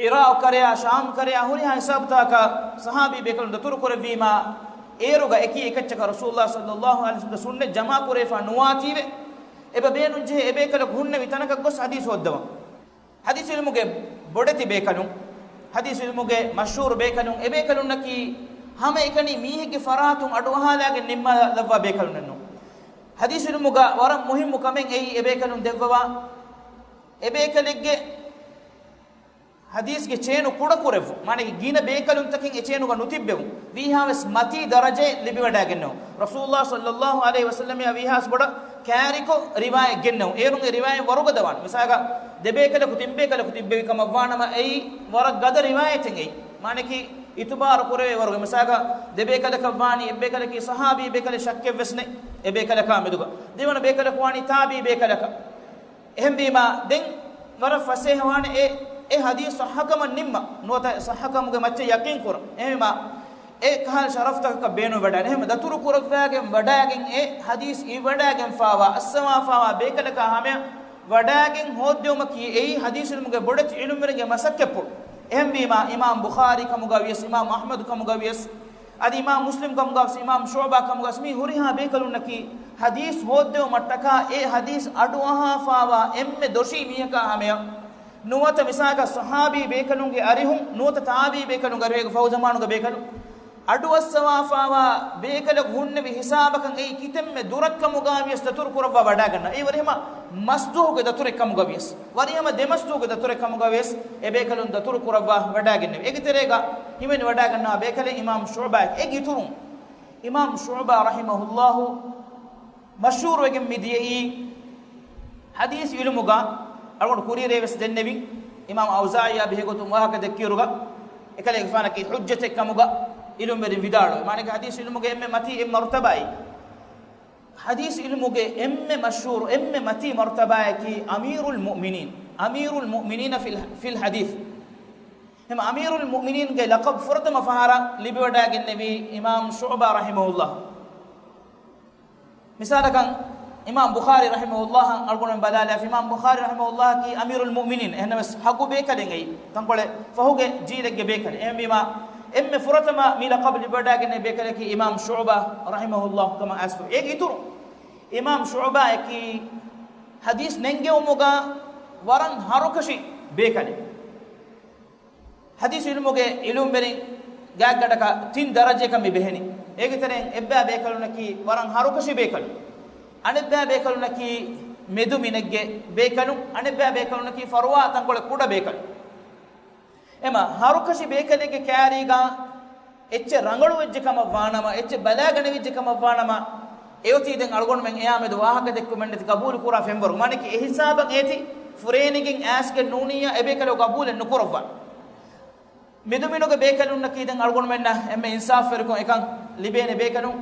ޢިރާޤު ކަރަޔާ، ޝާމް ކަރަޔާ ހުރިހާ ހިސާބުތަކަށް ޞަޙާބީ ބޭކަލުން ދަތުރު ކުރެއްވީމާ، އޭރުގަ އެކި އެކައްޗަކަށް ރަސޫލުﷲ ޞައްލަﷲ ޢަލައިހި ވަސައްލަމްގެ ސުންނަތް ޖަމާ ކުރެވިފަ ނުވާތީވެ، އެބަ ބޭނުންޖެހޭ އެބޭކަލަކު ހުންނެވި ތަނަކަށް ގޮސް ޙަދީޘް ހޯއްދަވަން. ޙަދީޘް ޢިލްމުގެ ބޮޑެތި ބޭކަލުން، ޙަދީޘް ޢިލްމުގެ މަޝްހޫރު ބޭކަލުން، އެބޭކަލުންނަކީ ހަމައެކަނި މީހެއްގެ ފަރާތުން އަޑުއަހާލާގެން ނިންމާލައްވާ ބޭކަލުންނެއް ނޫން. ޙަދީޘް ޢިލްމުގަ ވަރަށް މުހިއްމު ކަމެއް އެއީ އެބޭކަލުން ދެއްވަވާ، އެބޭކަލެއްގެ ޙަދީޘްގެ ޗޭނު ކުޑަކުރެއްވުން، މާނައީ ގިނަ ބޭކަލުންތަކެއް އެ ޗޭނުގަ ނުތިއްބެވުން، ވީހާވެސް މަތީ ދަރަޖައެއް ލިބިވަޑައިގެންނެވުން. ރަސޫލުﷲ ޞައްލަﷲ ޢަލައިހި ވަސައްލަމައާ ވީހާވެސް ބޮޑަށް ކާރިކޮށް ރިވާޔަތް ގެންނެވުން. އޭރުން އެ ރިވާޔަތް ވަރުގަދަވާނެ. މިސާލަކަށް، ދެބޭކަލަކު ތިންބޭކަލަކު ތިއްބެވި ކަމަށް ވާނަމަ، އެއީ ވަރަށް ގަދަ ރިވާޔަތެއް އެއީ. މާނައަކީ، އިތުބާރު ކުރެވޭ ވަރުގެ. މިސާލަކަށް، ދެބޭކަލަކަށް ވާނީ އެއްބޭކަލަކީ ޞަޙާބީ ބޭކަލެއް ޝައްކެއް ވެސް ނެތް. އެބޭކަލަކާ މެދުގަ ދެވަނަ ބޭކަލަކު ވާނީ ތާބިޢީ ބޭކަލަކަށް. އެހެންވީމާ، ދެން ވަރަށް ފަސޭހަވާނެ އެ، އެ ޙަދީޘް ޞައްޙަކަމަށް ނިންމަ، ނުވަތަ ޞައްޙަކަމުގެ މައްޗަށް ޔަޤީން ކުރަން. އެހެންވީމާ، އެ ކަހަލަ ޝަރަފްތަކަކަށް ބޭނުން ވަޑައިގެން. އެހެން ދަތުރު ކުރައްވާގެން ވަޑައިގެން އެ ޙަދީޘް އިވިވަޑައިގެންފާވާ، އައްސަވާފާވާ ބޭކަލަކާ ހަމަޔަށް ވަޑައިގެން ހޯއްދެވުމަކީ އެއީ ޙަދީޘް ޢިލްމުގެ ބޮޑެތި ޢިލްމުވެރިންގެ މަސައްކަތްޕުޅު. އެހެންވީމާ، އިމާމް ބުޚާރީ ކަމުގަ ވިޔަސް، އިމާމް އަޙްމަދު ކަމުގަ ވިޔަސް، އަދި އިމާމް މުސްލިމް ކަމުގަވެސް، އިމާމް ޝުޢުބާ ކަމުގަވެސް، މި ހުރިހާ ބޭކަލުންނަކީ ޙަދީޘް ހޯއްދެވުމަށްޓަކާ އެ ޙަދީޘް އަޑުއަހާފާވާ އެންމެ ދޮށީ މީހަކާ ހަމަޔަށް ނުވަތަ މިސާލަކަށް ޞަޙާބީ ބޭކަލުންގެ އަރިހުން ނުވަތަ ތާބިޢީ ބޭކަލުންގެ އަރިހުގެ ފަހު ޒަމާނުގެ ބޭކަލުން އަޑުއައްސަވާފާވާ ބޭކަލަކު ހުންނެވި ހިސާބަކަށް އެއީ ކިތަންމެ ދުރަށްކަމުގަ ވިޔަސް ދަތުރު ކުރައްވާ ވަޑައިގަންނަ. އެއީ ވަރިހަމަ މަސްދުވަހުގެ ދަތުރެއް ކަމުގަ ވިޔަސް، ވަރިހަމަ ދެމަސްދުވަހުގެ ދަތުރެއް ކަމުގަ ވިޔަސް އެބޭކަލުން ދަތުރު ކުރައްވާ ވަޑައިގެންނެވި. އޭގެ ތެރޭގަ ހިމެނި ވަޑައިގަންނަވާ ބޭކަލެއް އިމާމް ޝުޢުބާއެކެ. އޭގެ އިތުރުން އިމާމް ޝުޢުބާ ރަޙިމަހުﷲ މަޝްހޫރުވެގެން މިދިޔައީ ޙަދީޘް ޢިލްމުގަ. އަޅުގަނޑު ކުރީރޭ ވެސް ދެންނެވިން، އިމާމް އައުޒާޢީއާ ބެހޭގޮތުން ވާހަކަ ދެއްކިއިރުގަ، އެކަލޭގެފާނަކީ ޙުއްޖަތެއް ކަމުގަ ޢިލްމުވެރިން ވިދާޅުވި. މާނައަކީ ޙަދީޘް ޢިލްމުގެ އެންމެ މަތީ އެއް މަރުތަބާއެއް. ޙަދީޘް ޢިލްމުގެ އެންމެ މަޝްހޫރު، އެންމެ މަތީ މަރުތަބާއަކީ އަމީރުލް މުއުމިނީން، އަމީރުލް މުއުމިނީނަ ފިލް، ފިލް ޙަދީޘް. އެމަ އަމީރުލް މުއުމިނީންގެ ލަޤަބް ފުރަތަމަ ފަހަރަށް ލިބިވަޑައިގެންނެވީ އިމާމް ޝުޢުބާ ރަޙިމަހުﷲ. މިސާލަކަށް، އިމާމް ބުޚާރީ ރަޙިމަހުﷲ އަޅުގަނޑުމެން ބަލާލާފަ، އިމާމް ބުޚާރީ ރަޙިމަހުﷲ ކީ އަމީރުލް މުއުމިނީން، އެހެންނަމަވެސް ހަގު ބޭކަލެއް އެއީ، ތަންކޮޅެއް ފަހުގެ ޖީލެއްގެ ބޭކަލެއް. އެހެންވީމާ، އެންމެ ފުރަތަމަ މި ލަޤަބް ލިބިވަޑައިގެންނެވި ބޭކަލަކީ އިމާމް ޝުޢުބާ ރަޙިމަހުﷲ ކަމަށް އައިސްފަ. އޭގެ އިތުރު އިމާމް ޝުޢުބާއަކީ ޙަދީޘް ނެންގެވުމުގަ ވަރަށް ހަރުކަށި ބޭކަލެއް. ޙަދީޘް ޢިލްމުގެ ޢިލްމުވެރިން ގާތްގަނޑަކަށް ތިން ދަރަޖައަކަށް މި ބެހެނީ. އޭގެ ތެރެއިން އެއްބައި ބޭކަލުންނަކީ ވަރަށް ހަރުކަށި ބޭކަލުން. އަނެއްބައި ބޭކަލުންނަކީ މެދު މިނެއްގެ ބޭކަލުން. އަނެއްބައި ބޭކަލުންނަކީ ފަރުވާ ތަންކޮޅެއް ކުޑަ ބޭކަލުން. އެމަ ހަރުކަށި ބޭކަލެއްގެ ކައިރީގަ އެއްޗެއް ރަނގަޅުވެއްޖެ ކަމަށް ވާނަމަ، އެއްޗެއް ބަލާގަނެވިއްޖެ ކަމަށް ވާނަމަ، އެއޮތީ ދެން އަޅުގަނޑުމެން އެއާ މެދު ވާހަކަ ދެއްކުމެއް ނެތި ޤަބޫލު ކުރާ ފެންވަރު. މާނަކީ އެ ހިސާބަށް އޭތި ފުރޭނިގެން އައިސްގެން ނޫނިއްޔާ އެބޭކަލަކު ޤަބޫލެއް ނުކުރައްވާ. މެދުމިނުގެ ބޭކަލުންނަކީ ދެން އަޅުގަނޑުމެންނަށް އެންމެ އިންސާފުވެރިކޮށް އެކަން ލިބޭނެ ބޭކަލުން.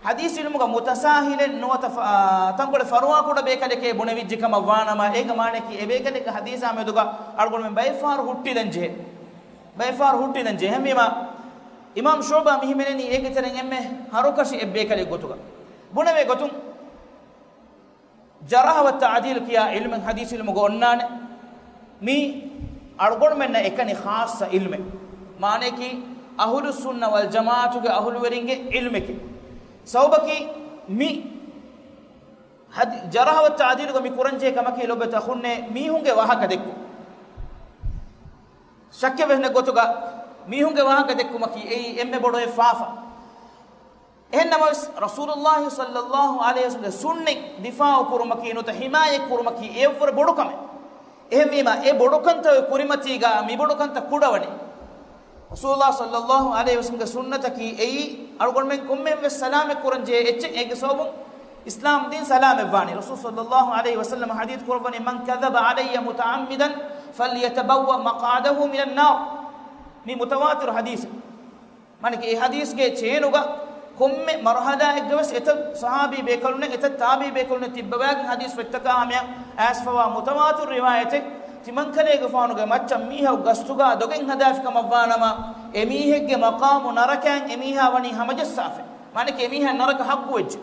ޙަދީޘް ޢިލްމުގަ މުތަސާހިލެއް ނުވަތަ ފަ-، ތަންކޮޅެއް ފަރުވާ ކުޑަ ބޭކަލެކޭ ބުނެވިއްޖެ ކަމަށް ވާނަމަ، އޭގެ މާނައަކީ އެބޭކަލެއްގެ ޙަދީޘާ މެދުގަ އަޅުގަނޑުމެން ބައެއްފަހަރު ހުއްޓިލަން ޖެހޭ. ބައެއްފަހަރު ހުއްޓިލަން ޖެހޭ. އެހެންވީމާ، އިމާމް ޝުޢުބާ މި ހިމެނެނީ އޭގެ ތެރެއިން އެންމެ ހަރުކަށި އެއްބޭކަލެއް ގޮތުގަ. ބުނެވޭ ގޮތުން، ޖަރަޙަ ވައްތަޢުދީލު ކިޔާ ޢިލްމެއް ޙަދީޘް ޢިލްމުގަ އޮންނާނެ. މީ އަޅުގަނޑުމެންނަށް އެކަނި ޚާއްޞަ ޢިލްމެއް. މާނައަކީ، އަހުލުއްސުންނަ ވަލްޖަމާޢަތުގެ އަހުލުވެރިންގެ ޢިލްމެކޭ. ސަބަބަކީ، މި ޙަދީ-، ޖަރަޙަ ވައްތަޢުދީލުގަ މި ކުރަންޖެހޭ ކަމަކީ ލޮބުވެތި އަޚުންނޭ، މީހުންގެ ވާހަކަ ދެއްކުން. ޝައްކެއް ވެސް ނެތް ގޮތުގަ މީހުންގެ ވާހަކަ ދެއްކުމަކީ އެއީ އެންމެ ބޮޑު އެއް ފާފަ. އެހެން ނަމަވެސް، ރަސޫލުﷲ ޞައްލަﷲ ޢަލައިހި ވަސައްލަމްގެ ސުންނަތް ދިފާޢު ކުރުމަކީ ނުވަތަ ޙިމާޔަތް ކުރުމަކީ އެއަށްވުރެ ބޮޑު ކަމެއް. އެހެންވީމާ، އެ ބޮޑުކަންތައް ކުރިމަތީގަ މި ބޮޑުކަންތައް ކުޑަވަނީ. ރަސޫލުﷲ ޞައްލަﷲ ޢަލައިހި ވަސައްލަމްގެ ސުންނަތަކީ އެއީ، އަޅުގަނޑުމެން ކޮންމެއަށްވެސް ސަލާމަތް ކުރަންޖެހޭ އެއްޗެއް. އޭގެ ސަބަބުން އިސްލާމް ދީން ސަލާމަތްވާނީ. ރަސޫލު ޞައްލަﷲ ޢަލައިހި ވަސައްލަމަ ޙަދީޘް ކުރައްވަނީ، من كذب علي متعمدا فليتبوأ مقعده من النار. މީ މުތަވާތިރު ޙަދީޘެއް. މާނައަކީ، އެ ޙަދީޘްގެ ޗޭނުގަ ކޮންމެ މަރުޙަލާއެއްގަވެސް އެތައް ޞަޙާބީ ބޭކަލުންނެއް، އެތައް ތާބިޢީ ބޭކަލުންނެއް ތިއްބަވާގެން ޙަދީޘް ފޮތްތަކާ ހަމަޔަށް އައިސްފަވާ މުތަވާތިރު ރިވާޔަތެއް. ތިމަންކަލޭގެފާނުގެ މައްޗަށް މީހަކު ގަސްތުގަ ދޮގެއް ހަދާފި ކަމަށްވާނަމަ، އެމީހެއްގެ މަޤާމު ނަރަކައިން އެމީހާ ވަނީ ހަމަޖައްސާފަ. މާނައަކީ، އެމީހާ ނަރަކަ ޙައްޤުވެއްޖެ.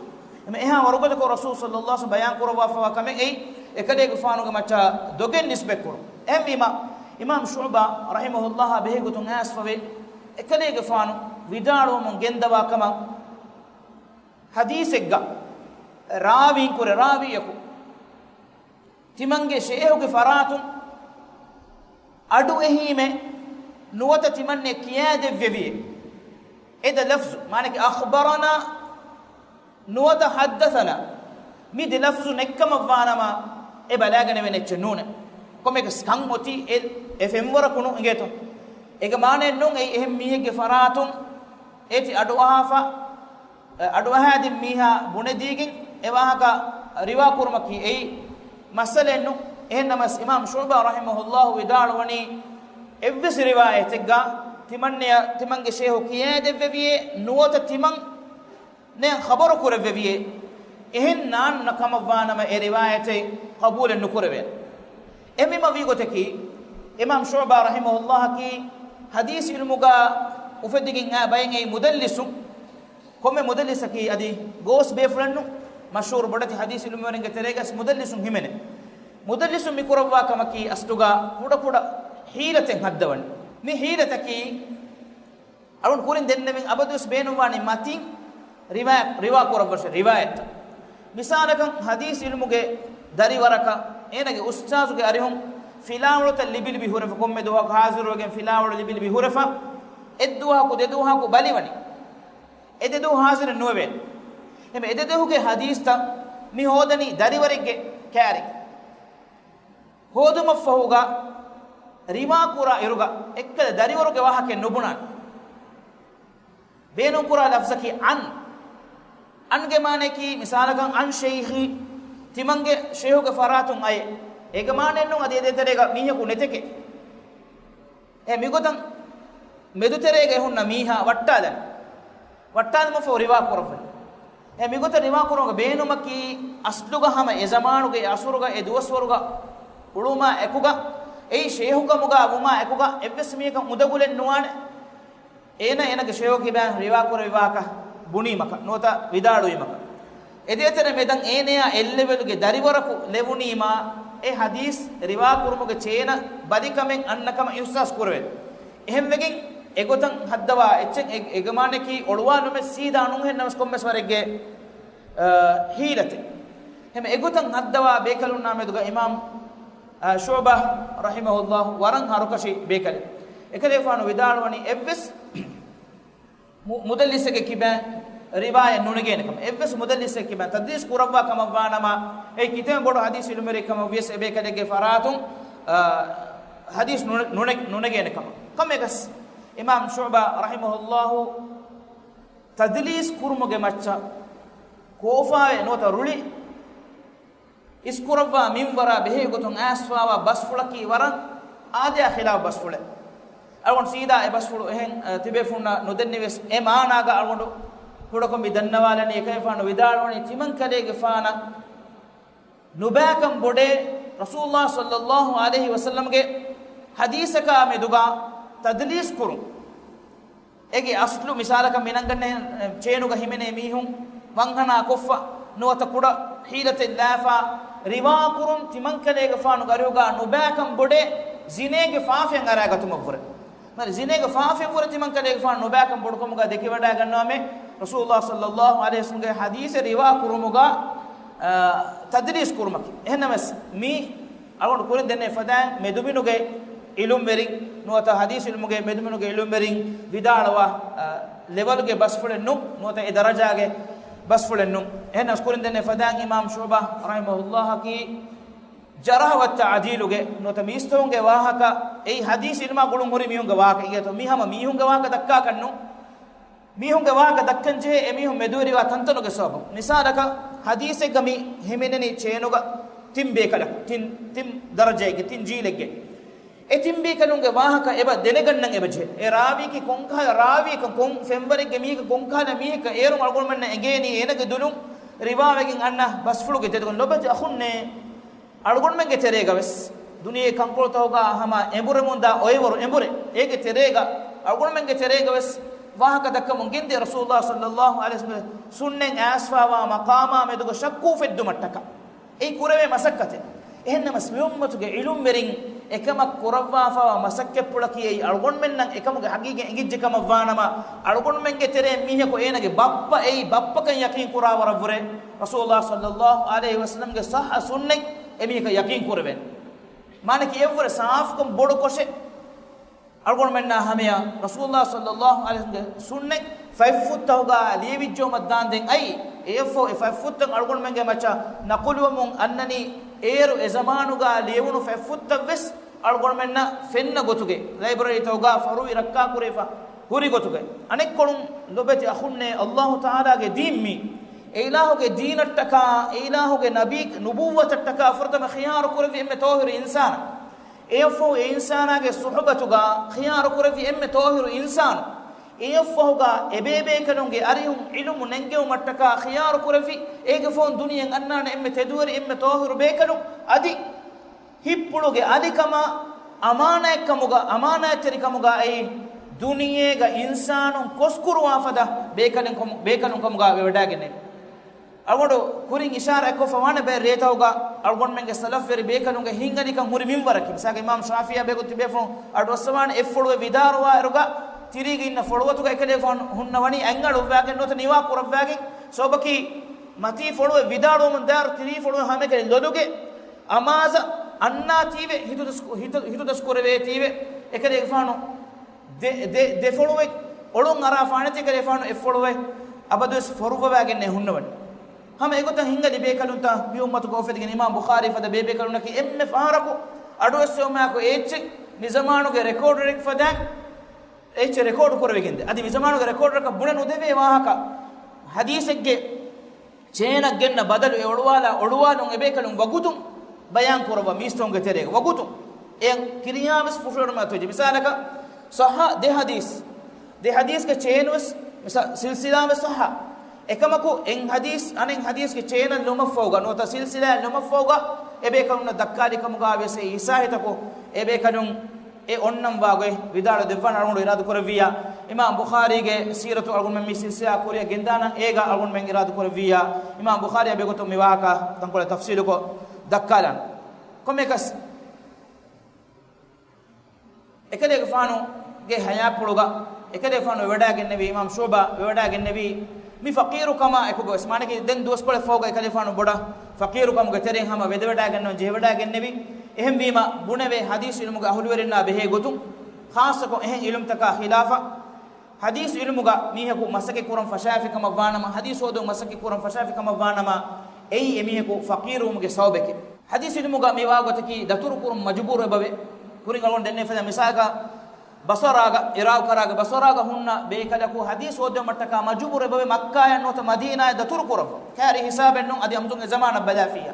އެމަ އެހާ ވަރުގަދަކޮށް ރަސޫލު ޞައްލަﷲ ޢަލައިހި ވަސައްލަމް ބަޔާން ކުރައްވާފަވާ ކަމެއް އެއީ، އެކަލޭގެފާނުގެ މައްޗަށް ދޮގެއް ނިސްބަތްކުރުން. އެހެންވީމާ، އިމާމް ޝުޢުބާ ރަޙިމަހުﷲ ބެހޭގޮތުން އައިސްފަވޭ، އެކަލޭގެފާނު ވިދާޅުވަމުން ގެންދަވާ ކަމަށް ޙަދީޘެއްގަ ރާވީން ކުރެ ރާވީއަކު ތިމަންގެ ޝޭހުގެ ފަރާތުން އަޑު އެހީމެ ނުވަތަ ތިމަންނެ ކިޔާދެއްވެވިއޭ. އެ ދެ ލަފްޒު، މާނައަކީ، أخبرنا ނުވަތަ حدثنا، މި ދެ ލަފްޒު ނެއްކަމަށްވާނަމަ، އެ ބަލާގަނެވޭނެ އެއްޗެއް ނޫނެ. ކޮންމެއަކަސް ކަން އޮތީ އެ، އެ ފެންވަރަކުނު އިނގޭތޯ. އޭގެ މާނައެއް ނޫން އެއީ އެހެން މީހެއްގެ ފަރާތުން އޭތި އަޑުއަހާފަ، އަޑުއަހާދިން މީހާ ބުނެދީގެން އެ ވާހަކަ ރިވާ ކުރުމަކީ އެއީ މައްސަލައެއް ނޫން. އެހެން ނަމަވެސް، އިމާމް ޝުޢުބާ ރަޙިމަހުﷲ ވިދާޅުވަނީ، އެއްވެސް ރިވާޔަތެއްގަ ތިމަންނެއަށް ތިމަންގެ ޝޭހު ކިޔާދެއްވެވިއޭ ނުވަތަ ތިމަން ނެ ޚަބަރު ކުރެއްވެވިއޭ. އެހެން ނާންނަ ކަމަށްވާނަމަ، އެ ރިވާޔަތެއް ޤަބޫލެއް ނުކުރެވޭނެ. އެހެންވީމަ ވީގޮތަކީ، އިމާމް ޝުޢުބާ ރަޙިމަހުﷲއަކީ ޙަދީޘް ޢިލްމުގަ އުފެދިގެން އާ ބައެއް އެއީ މުދައްލިސުން. ކޮންމެ މުދައްލިސަކީ އަދި ގޯސް ބޭފުޅެއްނު، މަޝްހޫރު ބޮޑެތި ޙަދީޘް ޢިލްމުވެރިންގެ ތެރޭގަސް މުދައްލިސުން ހިމެނޭ. މުދައްލިސުން މި ކުރައްވާ ކަމަކީ އަސްލުގަ ކުޑަ ކުޑަ ޙީލަތެއް ހައްދަވަން. މި ޙީލަތަކީ އަޅުން ކުރިން ދެންނެވިން އަބަދުވެސް ބޭނުންވާނީ މަތިން ރިވާ-، ރިވާ ކުރައްވަށެ ރިވާޔަތްތައް. މިސާލަކަށް ޙަދީޘް ޢިލްމުގެ ދަރިވަރަކަށް އޭނަގެ އުސްތާޒުގެ އަރިހުން ފިލާވަޅުތައް ލިބިލިބި ހުރެފަ، ކޮންމެ ދުވަހަކު ޙާޒިރުވެގެން ފިލާވަޅު ލިބިލިބި ހުރެފަ، އެއްދުވަހަކު ދެދުވަހަކު ބަލިވަނީ. އެ ދެދުވަހު ޙާޒިރެއް ނުވެވޭނެ. އެމެ އެ ދެދުވަހުގެ ޙަދީޘްތައް މި ހޯދަނީ ދަރިވަރެއްގެ ކައިރި. ހޯދުމަށްފަހުގަ ރިވާކުރާ އިރުގަ އެއްކަލަ ދަރިވަރުގެ ވާހަކައެއް ނުބުނާނެ. ބޭނުންކުރާ ލަފްޒަކީ އަން. އަންގެ މާނައަކީ މިސާލަކަށް އަން ޝައިޚީ، ތިމަންގެ ޝޭހުގެ ފަރާތުން އައެ. އޭގެ މާނައެއްނޫން އަދި އެ ދޭތެރޭގަ މީހަކު ނެތެކޭ. އެ މިގޮތަށް މެދުތެރޭގަ ހުންނަ މީހާ ވައްޓާލަން. ވައްޓާލުމަށްފަހު ރިވާ ކުރައްވަން. އެ މިގޮތަށް ރިވާ ކުރުމުގެ ބޭނުމަކީ އަސްލުގަ ހަމަ އެ ޒަމާނުގެ އެ އަސުރުގަ އެ ދުވަސްވަރުގަ އުޅުމާ އެކުގަ އެއީ ޝޭހުކަމުގަ ވުމާ އެކުގަ އެއްވެސް މީހަކަށް އުނދަގުލެއް ނުވާނެ. އޭނަ އޭނަގެ ޝޭހު ކިބައިން ރިވާ ކުރެވި ވާހަކަ ބުނީމަކަށް ނުވަތަ ވިދާޅުވީމަކަށް. އެދޭތެރޭ މެދަން އޭނަޔާ އެއްލެވެލުގެ ދަރިވަރަކު ލެވުނީމާ އެ ޙަދީޘް ރިވާ ކުރުމުގެ ޗޭނަ ބަލިކަމެއް އަންނަ ކަމަށް އިޙްސާސް ކުރެވޭ. އެހެންވެގެން އެގޮތަށް ހައްދަވާ އެއްޗެއް އެ، އެގަމާނަކީ އޮޅުވާލުމެއް ސީދާ ނޫންހެންނަމަސް ކޮންމެސް ވަރެއްގެ، އަ، ހީލަތެއް. ހަމަ އެގޮތަށް ހައްދަވާ ބޭކަލުންނާ މެދުގަ އިމާމް، އަ، ޝުޢުބާ ރަޙިމަހުﷲ ވަރަށް ހަރުކަށި ބޭކަލެއް. އެކަލޭފާނު ވިދާޅުވަނީ އެއްވެސް މު-، މުދައްލިސެއްގެ ކިބައިން ރިވާޔަތް ނުނެގޭނެ ކަމަށް. އެއްވެސް މުދައްލިސެއްގެ ކިބައިން ތަދްލީސް ކުރައްވާ ކަމަށް ވާނަމަ، އެ ކިތަންމެ ބޮޑު ޙަދީޘް ޢިލްމުވެރި ކަމަށް ވިޔަސް އެބޭކަލެއްގެ ފަރާތުން، އާ، ޙަދީޘް ނުނެ-، ނުނެ-، ނުނެގޭނެ ކަމަށް. ކަމެއް ވެސް އިމާމް ޝުޢުބާ ރަޙިމަހުﷲ ތަދްލީސް ކުރުމުގެ މައްޗަށް ކޯފާވެ ނުވަތަ ރުޅި އިސްކުރައްވާ މިންވަރާ ބެހޭ ގޮތުން އައިސްފާވާ ބަސްފުޅަކީ ވަރަށް އާދަޔާ ޚިލާފު ބަސްފުޅެއް. އަޅުގަނޑު ސީދާ އެ ބަސްފުޅު އެހެން، އަ، ތިބޭފުންނަށް ނުދެންނެވިޔަސް އެ މާނާގަ އަޅުގަނޑު ކުޑަކޮށް މި ދަންނަވާލަނީ. އެކަލޭފާނު ވިދާޅުވަނީ ތިމަން ކަލޭގެފާނަށް ނުބައިކަން ބޮޑޭ ރަސޫލުﷲ ޞައްލަﷲ ޢަލައިހި ވަސައްލަމްގެ ޙަދީޘަކާ މެދުގަ ތަދްލީސް ކުރުން. އޭގެ އަސްލު މިސާލަކަށް މިނަންގަންނަ ޗޭނުގަ ހިމެނޭ މީހުން ވަންހަނާ ކޮށްފަ ނުވަތަ ކުޑަ ޙީލަތެއް ލާފަ ރިވާ ކުރުން ތިމަންކަލޭގެފާނުގެ އަރިހުގަ ނުބައިކަން ބޮޑޭ ޒިނޭގެ ފާފައިން އަރާގަތުމަށްވުރެ. މަރި ޒިނޭގެ ފާފައިންވުރެ ތިމަންކަލޭގެފާނު ނުބައިކަން ބޮޑުކަމުގަ ދެކިވަޑައިގަންނަވާމެ ރަސޫލުﷲ ޞައްލަﷲ ޢަލައިހި ވަސައްލަމްގެ ޙަދީޘެއް ރިވާ ކުރުމުގަ، އާ، ތަދްލީސް ކުރުމަކީ. އެހެންނަމަސް މީ އަޅުގަނޑު ކުރިން ދެންނެވި ފަދައިން މެދުމިނުގެ ޢިލްމުވެރިން ނުވަތަ ޙަދީޘް ޢިލްމުގެ މެދުމިނުގެ ޢިލްމުވެރިން ވިދާޅުވާ، އަ، ލެވަލުގެ ބަސްފުޅެއް ނޫން، ނުވަތަ އެ ދަރަޖާގެ ބަސްފުޅެއް ނޫން. އެހެންނަމަސް ކުރިން ދެންނެވި ފަދައިން އިމާމް ޝުޢުބާ ރަޙިމަހުﷲ އަކީ ޖަރަޙު ވައްތަޢުދީލުގެ ނުވަތަ މީސްތަކުންގެ ވާހަކަ، އެއީ ޙަދީޘް ޢިލްމާ ގުޅުން ހުރި މީހުންގެ ވާހަކަ އިނގޭތޯ، މީ ހަމަ މީހުންގެ ވާހަކަ ދައްކާކަށް ނޫން. މީހުންގެ ވާހަކަ ދައްކަން ޖެހޭ އެމީހުން މެދުވެރިވާ ތަންތަނުގެ ސަބަބުން. މިސާލަކަށް، ޙަދީޘެއްގަ މި ހިމެނެނީ ޗޭނުގަ ތިން ބޭކަލަކު، ތިން، ތިން ދަރަޖައެއްގެ، ތިން ޖީލެއްގެ. އެ ތިން ބޭކަލުންގެ ވާހަކަ އެބަ ދެނެގަންނަން އެބަ ޖެހޭ. އެ ރާވީކީ ކޮންކަހަލަ ރާވީކަން، ކޮން ފެންވަރެއްގެ މީހަކަށް ކޮންކަހަލަ މީހަކަށް އޭރުން އަޅުގަނޑުމެންނަށް އެނގޭނީ އޭނަގެ ދުލުން ރިވާވެގެން އަންނަ ބަސްފުޅުގެ ތެދުގަނޑު. ލޮބެތި އަޚުންނޭ، އަޅުގަނޑުމެންގެ ތެރޭގަ ވެސް ދުނިޔެ ކަންކޮޅުތަކުގަ ހަމަ އެނބުރެމުންދާ އޮއެވަރު އެނބުރެ. އޭގެ ތެރޭގަ އަޅުގަނޑުމެންގެ ތެރޭގަ ވެސް ވާހަކަ ދައްކަމުން ގެންދިޔަ ރަސޫލުﷲ ޞައްލަﷲ ޢަލައިހި ވަސައްލަމް ސުންނަތް އައިސްފާވާ މަޤާމާ މެދުގަ ޝައްކު އުފެއްދުމަށްޓަކާ އެއީ ކުރެވޭ މަސައްކަތެއް. އެހެންނަމަސް މިއުއްމަތުގެ ޢިލްމުވެރިން އެކަމަށް ކުރައްވާފައިވާ މަސައްކަތްޕުޅަކީ އެއީ އަޅުގަނޑުމެންނަށް އެކަމުގެ ޙަޤީޤަތް އެނގިއްޖެ ކަމަށް ވާނަމަ، އަޅުގަނޑުމެންގެ ތެރޭ މީހަކު އޭނަގެ ބައްޕަ އެއީ ބައްޕަކަން ޔަޤީން ކުރާ ވަރަށްވުރެ ރަސޫލުﷲ ޞައްލަﷲ ޢަލައިހި ވަސައްލަމްގެ ޞައްޙަ ސުންނަތް އެމީހަކަށް ޔަޤީން ކުރެވޭނެ. މާނައަކީ އެއަށްވުރެ ސާފުކަން ބޮޑުކޮށެއް އަޅުގަނޑުމެންނާ ހަމަޔަށް ރަސޫލުﷲ ޞައްލަﷲ ޢަލައިހި ވަސައްލަމްގެ ސުންނަތް ފަތްފުށްތަކުގަ ލިޔެވިއްޖެއުމަށް ދާންދެން އައީ. އެއަށްފަހު އެ ފަތްފުށްތައް އަޅުގަނޑުމެންގެ މައްޗަށް ނަޤުލުވަމުން އަންނަނީ، އޭރު އެ ޒަމާނުގަ ލިޔެވުނު ފަތްފުށްތައް ވެސް އަޅުގަނޑުމެންނަށް ފެންނަ ގޮތުގައި، ލައިބްރަރީތަކުގަ ފަރުވީ ރައްކާކުރެވިފަ ހުރި ގޮތުގައި. އަނެއްކޮޅުން ލޮބެތި އަޚުންނޭ، ﷲ ތަޢާލާގެ ދީން މީ. އެ އިލާހުގެ ދީނަށްޓަކާ، އެ އިލާހުގެ ނަބީ ނުބުއްވަތަށްޓަކާ ފުރަތަމަ ޚިޔާރު ކުރެއްވި އެންމެ ޠާހިރު އިންސާނާ. އެއަށްފަހު އެ އިންސާނާގެ ޞުޙުބަތުގަ ޚިޔާރު ކުރެއްވި އެންމެ ޠާހިރު އިންސާނު. އެއަށްފަހުގަ އެބޭބޭކަލުންގެ އަރިހުން ޢިލްމު ނެންގެވުމަށްޓަކާ ޚިޔާރު ކުރެއްވި، އޭގެ ފަހުން ދުނިޔެއަށް އަންނާނެ އެންމެ ތެދުވެރި އެންމެ ޠާހިރު ބޭކަލުން. އަދި ހިތްޕުޅުގެ އަލިކަމާ އަމާނާތްކަމުގަ، އަމާނާތްތެރިކަމުގަ އެއީ ދުނިޔޭގަ އިންސާނުން ކޮސްކުރުވާ ފަދަ ބޭކަލުން ކަމު-، ބޭކަލުން ކަމުގަ ވެވަޑައިގެންނެވި. އަޅުގަނޑު ކުރިން އިޝާރާތްކޮށްފަ ވާނެ ބައެއް ރޭތަކުގަ އަޅުގަނޑުމެންގެ ސަލަފްވެރި ބޭކަލުންގެ ހިތްހަލަކަން ހުރި މިންވަރަކީ. މިސާލަކަށް އިމާމް ޝާފިޢީއާ ބެހޭގޮތުން ތިބޭފުޅުން އަޑުއައްސަވާނެ އެއްފޮޅުވެ ވިދާޅުވާއިރުގަ ތިރީގަ އިންނަ ފޮޅުވަތުގަ އެކަލޭގެފާނު ހުންނަވަނީ އަތްއަޅުއްވާގެން ނުވަތަ ނިވާ ކުރައްވާގެން. ސަބަބަކީ މަތީ ފޮޅުވެ ވިދާޅުވަމުން ދާއިރު ތިރީ ފޮޅުވެ ހަމައެކަނި ލޮލުގެ އަމާޒަށް އަންނާތީވެ، ހިތުދަސް-، ހިތު-، ހިތުދަސްކުރެވޭތީވެ، އެކަލޭގެފާނު ދެ-، ދެ-، ދެ ފޮޅުވެ އޮޅުން އަރާފާނެތީ އެކަލޭގެފާނު އެއްފޮޅުވެ އަބަދުވެސް ފޮރުއްވަވާގެންނޭ ހުންނަވަނީ. ހަމަ އެގޮތަށް ހިނގަލި ބޭކަލުންތައް މި އުއްމަތުގެ އުފެދިގެން އިމާމް ބުޚާރީ ފަދަ ބޭބޭކަލުންނަކީ އެންމެ ފަހަރަކު އަޑުއެއްސެވުމާއެކު އެ އެއްޗެއް މިޒަމާނުގެ ރެކޯޑަރެއް ފަދައިން އެއްޗެއް ރެކޯޑު ކުރެވިގެންދޭ. އަދި މިޒަމާނުގެ ރެކޯޑަރަކަށް ބުނެ ނުދެވޭ ވާހަކަ ޙަދީޘެއްގެ ޗޭނަށް ގެންނަ ބަދަލު އެ އޮޅުވާލާ އޮޅުވާލުން އެބޭކަލުން ވަގުތުން ބަޔާން ކުރައްވާ މީސްތަކުންގެ ތެރޭގަ ވަގުތުން އެ ކިރިޔާ ވެސް ފުށުއެޅުމާ ތޮއްޖެ. މިސާލަކަށް ޞައްޙަ ދެ ޙަދީޘް، ދެ ޙަދީޘްގެ ޗޭން ވެސް މިސާ-، ސިލްސިލާ ވެސް ޞައްޙަ. އެކަމަކު އެއް ޙަދީޘް އަނެއް ޙަދީޘްގެ ޗޭނަށް ލުމަށްފަހުގަ ނުވަތަ ސިލްސިލާއަށް ލުމަށްފަހުގަ އެބޭކަލުންނަށް ދައްކާލި ކަމުގަ ވިޔަސް އެ ހިސާހިތަކު އެ ބޭކަލުން އެ އޮންނަން ވާގޮތް ވިދާޅު ދެއްވާން އަޅުގަނޑު އިރާދަ ކުރެއްވިއްޔާ، އިމާމް ބުޚާރީގެ ސީރަތު އަޅުގަނޑުމެން މި ސިލްސިލާ ކުރިއަށް ގެންދާނަން، އޭގަ އަޅުގަނޑުމެން އިރާދަ ކުރެއްވިއްޔާ، އިމާމް ބުޚާރީ އެ ބެގޮތުން މި ވާހަކަ ތަންކޮޅެއް ތަފްސީލުކޮށް ދައްކާލާނަން. ކޮންމެއަކަސް، އެކަލޭގެފާނުގެ ހަޔާތްޕުޅުގަ އެކަލޭގެފާނު ވެވަޑައިގެންނެވީ، އިމާމް ޝުޢުބާ ވެވަޑައިގެންނެވީ، މި ފަޤީރުކަމާ އެކުގަވެސް. މާނައަކީ، ދެން ދުވަސްކޮޅެއް ފަހުގަ އެކަލޭގެފާނު ބޮޑަށް ފަޤީރުކަމުގެ ތެރެއިން ހަމަ ވެދެވަޑައިގަންނަވަން ޖެހިވަޑައިގެންނެވީ. އެހެންވީމަ، ބުނެވޭ ޙަދީޘް ޢިލްމުގެ އަހުލުވެރިންނާ ބެހޭ ގޮތުން، ޚާއްޞަކޮށް އެހެން ޢިލްމުތަކާ ޚިލާފަށް، ޙަދީޘް ޢިލްމުގަ މީހަކު މަސައްކަތް ކުރަން ފަށާފި ކަމަށް ވާނަމަ، ޙަދީޘް ހޯދުން މަސައްކަތް ކުރަން ފަށާފި ކަމަށް ވާނަމަ، އެއީ އެމީހަކު ފަޤީރުވުމުގެ ސަބަބެކޭ. ޙަދީޘް ޢިލްމުގަ މި ވާގޮތަކީ ދަތުރުކުރުން މަޖުބޫރު އެބަވޭ. ކުރިން އަޅުގަނޑު ދެންނެވި ފަދަ މިސާލަކަށް، ބަޞަރާގަ، ޢިރާޤު ކަރާގެ ބަޞަރާގަ ހުންނަ ބޭކަލަކު ޙަދީޘް ހޯދުމަށްޓަކާ މަޖުބޫރު އެބަވޭ މައްކާޔަށް ނުވަތަ މަދީނާޔަށް ދަތުރު ކުރައްވަން. ކައިރި ހިސާބެއް ނޫން، އަދި އަމުދުން އެ ޒަމާނަށް ބަލާފިއްޔާ.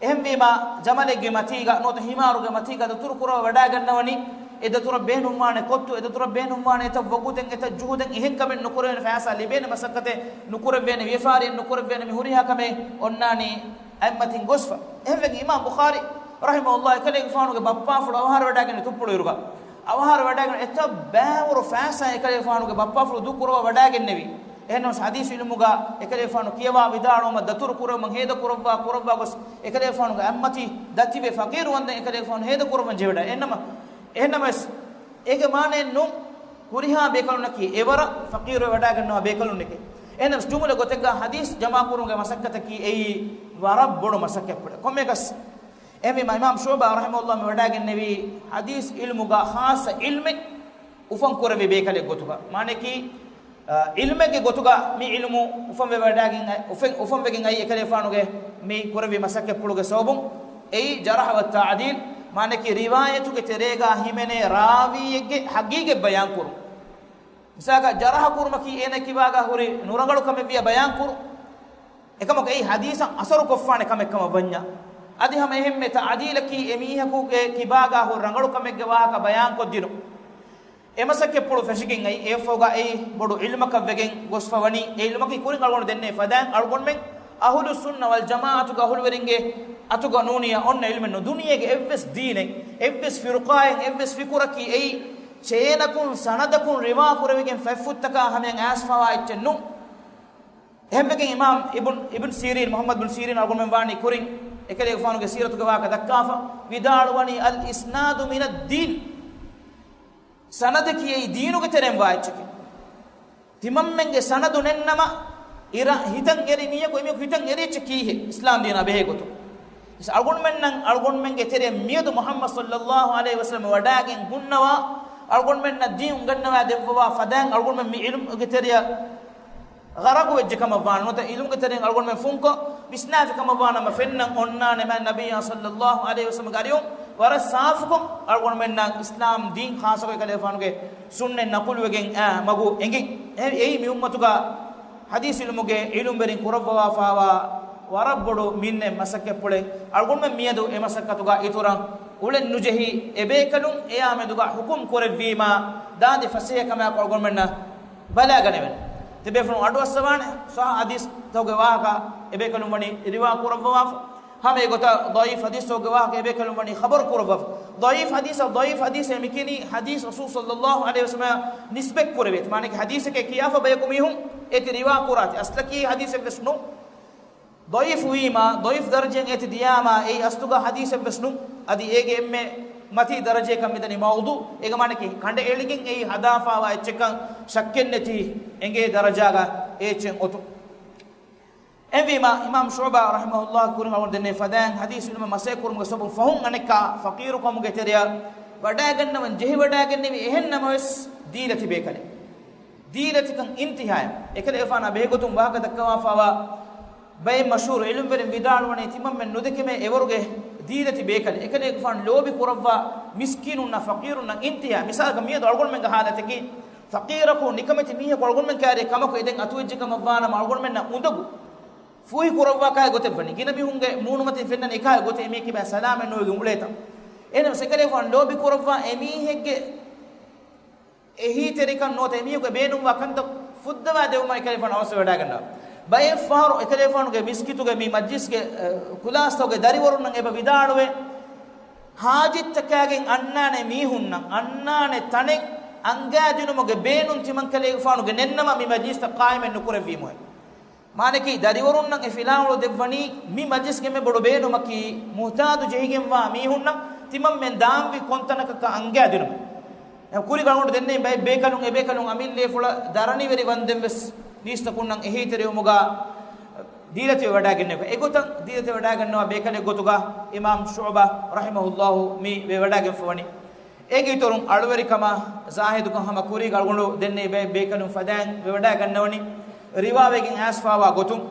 އެހެންވީމަ، ޖަމަލެއްގެ މަތީގަ ނުވަތަ ހިމާރުގެ މަތީގަ ދަތުރު ކުރައްވަ ވަޑައިގަންނަވަނީ، އެ ދަތުރަށް ބޭނުންވާނެ ކޮއްތު، އެ ދަތުރަށް ބޭނުންވާނެ އެތައް ވަގުތެއް، އެތައް ޖުހުދެއް، އެހެން ކަމެއް ނުކުރެވޭނެ، ފައިސާ ލިބޭނެ މަސައްކަތެއް ނުކުރެވޭނެ، ވިޔަފާރިއެއް ނުކުރެވޭނެ، މި ހުރިހާ ކަމެއް އޮންނާނީ އަތްމަތިން ގޮސްފަ. އެހެންވެގެން އިމާމް ބުޚާރީ ރަޙިމަހުﷲ އެކަލޭގެފާނުގެ ބައްޕާފުޅު އަވަހާރަވަޑައިގެން ތުއްޕުޅު އިރުގަ، އަވަހާރަވަޑައިގެން އެތައް ބައިވަރު ފައިސާ އެކަލޭގެފާނުގެ ބައްޕާފުޅު ދޫކުރައްވަ ވަޑައިގެންނެވީ. އެހެންނަމަވެސް ޙަދީޘް ޢިލްމުގަ އެކަލޭގެފާނު ކިޔަވާ ވިދާޅުވުމަށް ދަތުރު ކުރެވުމަށް ހޭދަ ކުރައްވާ ކުރައްވާ ގޮސް އެކަލޭގެފާނުގެ އަތްމަތީ ދަތިވެ ފަޤީރު ވަންދެން އެކަލޭގެފާނު ހޭދަ ކުރައްވަން ޖެހިވަޑައި. އެހެންނަމަ، އެހެންނަމަވެސް އޭގެ މާނައެއް ނޫން ހުރިހާ ބޭކަލުންނަކީ އެވަރަށް ފަޤީރުވެ ވަޑައިގަންނަވާ ބޭކަލުންނެކޭ. އެހެންނަމަވެސް ޖުމުލަ ގޮތެއްގަ ޙަދީޘް ޖަމާކުރުމުގެ މަސައްކަތަކީ އެއީ ވަރަށް ބޮޑު މަސައްކަތްޕުޅެއް. ކޮންމެއަކަސް އެހެންވީމަ، އިމާމް ޝުޢުބާ ރަޙިމަހުﷲ މި ވަޑައިގެންނެވީ ޙަދީޘް ޢިލްމުގަ ޚާއްޞަ ޢިލްމެއް އުފަން ކުރެއްވި ބޭކަލެއް ގޮތުގަ. މާނައަކީ، އާ، ޢިލްމެއްގެ ގޮތުގަ މި ޢިލްމު އުފަންވެ ވަޑައިގެން އައި، އުފެ-، އުފަންވެގެން އައި އެކަލޭފާނުގެ މި ކުރެއްވި މަސައްކަތްޕުޅުގެ ސަބަބުން އެއީ ޖަރަޙަ ވައް ތަޢުދީލް، މާނައަކީ ރިވާޔަތުގެ ތެރޭގަ ހިމެނޭ ރާވީއެއްގެ ޙަޤީޤަތް ބަޔާންކުރުން. މިސާލަކަށް، ޖަރަޙަ ކުރުމަކީ އޭނަ ކިބާގަ ހުރި ނުރަނގަޅު ކަމެއްވިޔާ ބަޔާންކުރުން. އެކަމަކު އެއީ ޙަދީޘަށް އަސަރުކޮށްފާނެ ކަމެއް ކަމަށް ވަންޏާ. އަދި ހަމަ އެހެންމެ ތަޢުދީލަކީ އެމީހަކުގެ ކިބާގަ ހުރި ރަނގަޅު ކަމެއްގެ ވާހަކަ ބަޔާންކޮށްދިނުން. އެ މަސައްކަތްޕުޅު ފެށިގެން އައި، އެއަށްފަހުގަ އެއީ ބޮޑު ޢިލްމަކަށްވެގެން ގޮސްފަ ވަނީ. އެ ޢިލްމަކީ ކުރިން އަޅުގަނޑު ދެންނެވި ފަދައިން އަޅުގަނޑުމެން އަހުލުއްސުންނަ ވަލްޖަމާޢަތުގެ އަހުލުވެރިންގެ އަތުގަ ނޫނިއްޔާ އޮންނަ ޢިލްމެއް ނޫން. ދުނިޔޭގެ އެއްވެސް ދީނެއް، އެއްވެސް ފިރުޤާއެއް، އެއްވެސް ފިކުރަކީ އެއީ ޗެއިނަކުން ސަނަދަކުން ރިވާ ކުރެވިގެން ފަތްފުށްތަކާ ހަމަޔަށް އައިސްފަވާ އެއްޗެއް ނޫން. އެހެންވެގެން އިމާމް އިބްނު، އިބްނު ސީރީން، މުޙައްމަދު ބިން ސީރީން އަޅުގަނޑުމެން ވާނީ ކުރިން އެކަލޭގެފާނުގެ ސީރަތުގެ ވާހަކަ ދައްކާފަ ވިދާޅުވަނީ، އަލް އިސްނާދު މިނައްދީން. ސަނަދަކީ އެއީ ދީނުގެ ތެރެއިން ވާ އެއްޗެކޭ. ތިމަންމެންގެ ސަނަދު ނެތްނަމަ، އިރަށް ހިތަށް އެރި މީހަކު އެމީހަކު ހިތަށް އެރި އެއްޗެއް ކީހޭ އިސްލާމް ދީނާ ބެހޭ ގޮތުން. އަޅުގަނޑުމެންނަށް، އަޅުގަނޑުމެންގެ ތެރެއަށް މިއަދު މުޙައްމަދު ޞައްލައްލާހު ޢަލައިހި ވަސައްލަމަ ވަޑައިގެން ހުންނަވާ، އަޅުގަނޑުމެންނަށް ދީން އުނގަންނަވާ ދެއްވަވާ ފަދައިން އަޅުގަނޑުމެން މި ޢިލްމުގެ ތެރެއަށް ޣަރަޤު ވެއްޖެ ކަމަށް ވާނެ، ނުވަތަ ޢިލްމުގެ ތެރެއިން އަޅުގަނޑުމެން ފުންކޮށް ވިސްނާފި ކަމަށް ވާނަމަ، ފެންނަން އޮންނާނެ މާތް ނަބިއްޔާ ޞައްލައްލާހު ޢަލައިހި ވަސައްލަމަގެ އަރިހުން ވަރަށް ސާފުކޮށް އަޅުގަނޑުމެންނަށް އިސްލާމް ދީން ޚާއްޞަކޮށް އެކަލޭގެފާނުގެ ސުންނަތް ނަޤުލުވެގެން އާ މަގު އެނގި. އެ-، އެއީ މި އުއްމަތުގަ ޙަދީޘް ޢިލްމުގެ ޢިލްމުވެރިން ކުރައްވަވާފާވާ ވަރަށް ބޮޑު މިންނެއް މަސައްކަތްޕުޅެއް. އަޅުގަނޑުމެން މިއަދު އެ މަސައްކަތުގަ އިތުރަށް އުޅެން ނުޖެހި އެބޭކަލުން އެޔާ މެދުގަ ޙުކުމް ކުރެއްވީމާ، ދާދި ފަސޭހަ ކަމާއެކު އަޅުގަނޑުމެންނަށް ބަލާގަނެވެން. ތިބޭފުޅުން އަޑުއައްސަވާނެ ޞައްޙަ ޙަދީޘްތަކުގެ ވާހަކަ އެބޭކަލުން ވަނީ ރިވާ ކުރައްވަވާފަ. ހަމަ އެގޮތަށް ޟަޢީފް ޙަދީޘްތަކުގެ ވާހަކަ އެބޭކަލުން ވަނީ ޚަބަރު ކުރައްވާފަ. ޟަޢީފް ޙަދީޘް، ޟަޢީފް ޙަދީޘް މިކިޔަނީ ޙަދީޘް ރަސޫލު ޞައްލައްލާހު ޢަލައިހި ވަސައްލަމަށް ނިސްބަތް ކުރެވޭ. މާނައަކީ ޙަދީޘެކޭ ކިޔާފަ ބަޔަކު މީހުން އޭތި ރިވާ ކުރާތި. އަސްލަކީ ޙަދީޘެއްވެސް ނޫން. ޟަޢީފު ވީމާ، ޟަޢީފް ދަރަޖައިން އޭތި ދިޔާމާ، އެއީ އަސްލުގަ ޙަދީޘެއްވެސް ނޫން. އަދި އޭގެ އެންމެ މަތީ ދަރަޖައަކަށް މިދަނީ މައުޟޫޢު. އޭގެ މާނައަކީ ކަނޑައެޅިގެން އެއީ ހަދާފާވާ އެއްޗެއްކަން ޝައްކެއްނެތި އެނގޭ ދަރަޖާގަ އެ އެއްޗެއް އޮތުން. އެހެންވީމާ، އިމާމް ޝުޢުބާ ރަޙިމަހުﷲ ކުރިން އަޅުގަނޑު ދެންނެވި ފަދައިން ޙަދީޘް ޢިލްމަށް މަސައްކަތް ކުރުމުގެ ސަބަބުން ފަހުން އަނެއްކާ ފަޤީރުކަމުގެ ތެރެއަށް ވަޑައިގަންނަވަން ޖެހިވަޑައިގެންނެވި. އެހެން ނަމަވެސް ދީލަތި ބޭކަލެއް. ދީލަތިކަން އިންތިހާއެއް. އެކަލޭގެފާނާ ބެހޭގޮތުން ވާހަކަ ދައްކަވާފާވާ ބައެއް މަޝްހޫރު ޢިލްމުވެރިން ވިދާޅުވަނީ ތިމަންމެން ނުދެކެމޭ އެވަރުގެ ދީލަތި ބޭކަލެއް. އެކަލޭގެފާނު ލޯބި ކުރައްވާ މިސްކީނުންނަށް ފަޤީރުންނަށް އިންތިހާ. މިސާލަކަށް މިއަދު އަޅުގަނޑުމެންގެ ޙާލަތަކީ ފަޤީރަކު ނިކަމެތި މީހަކު އަޅުގަނޑުމެން ކައިރި ކަމަކު އެދެން އަތުވެއްޖެ ކަމަށް ވާނަމަ އަޅުގަނޑުމެންނަށް އުނދަގޫ ފޫހި ކުރައްވާ ކަހަލަ ގޮތެއް ވަނީ. ގިނަ މީހުންގެ މޫނުމަތިން ފެންނަނީ އެކަހަލަ ގޮތެއް އެމީހަކީ ބައެއް ސަލާމަތް ނުވެގެން އުޅޭތަން. އެހެނަސް އެކަލޭގެފާނު ލޯބި ކުރައްވާ އެމީހެއްގެ އެހީތެރިކަން ނުވަތަ އެމީހަކު ބޭނުންވާ ކަންތައް ފުއްދަވާ ދެވުމަށް އެކަލޭގެފާނު އަވަސްވެވަޑައިގަންނަވާ. ބައެއް ފަހަރު އެކަލޭގެފާނުގެ މިސްކިތުގެ މި މަޖްލިސްގެ، އަ، ކުލާސްތަކުގެ ދަރިވަރުންނަށް އެބަ ވިދާޅުވޭ، ހާޖަތްތަކާގެން އަންނާނެ މީހުންނަށް އަންނާނެ ތަނެއް އަންގާދިނުމުގެ ބޭނުން ތިމަންކަލޭގެފާނުގެ ނެންނަމަ މި މަޖިލިސްތައް ޤާއިމެއް ނުކުރެއްވީމުއެ. މާނަކީ، ދަރިވަރުންނަށް އެ ފިލާވަޅު ދެއްވަނީ މި މަޖިލިސްގެ އެންމެ ބޮޑު ބޭނުމަކީ، މުހުތާދު ޖެހިގެންވާ މީހުންނަށް ތިމަންމެން ދާންވީ ކޮންތަނަކަކަށް އަންގާދިނުމެއް. ކުރީގެ އަޅުގަނޑު ދެންނެވި ބައެއް ބޭކަލުން، އެ ބޭކަލުން އަމިއްލަ އެފުޅަށް ދަރަނިވެރި ވަންދެން ވެސް މީސްތަކުންނަށް އެހީތެރިވުމުގަ ދީލަތިވެވަޑައިގެންނެވި. އެގޮތަށް ދީލަތިވެވަޑައިގަންނަވާ ބޭކަލެއް ގޮތުގަ އިމާމް ޝުޢުބާ ރަޙިމަހުﷲ މި ވެވަޑައިގެންފަވަނީ. އޭގެ އިތުރުން އަޅުވެރިކަމާ ޒާހިދުކަން ހަމަ ކުރީގެ އަޅުގަނޑު ދެންނެވި ބައެއް ބޭކަލުން ފަދައިން ވެވަޑައިގަންނަވަނީ، ރިވާވެގެން އައިސްފާވާ ގޮތުން،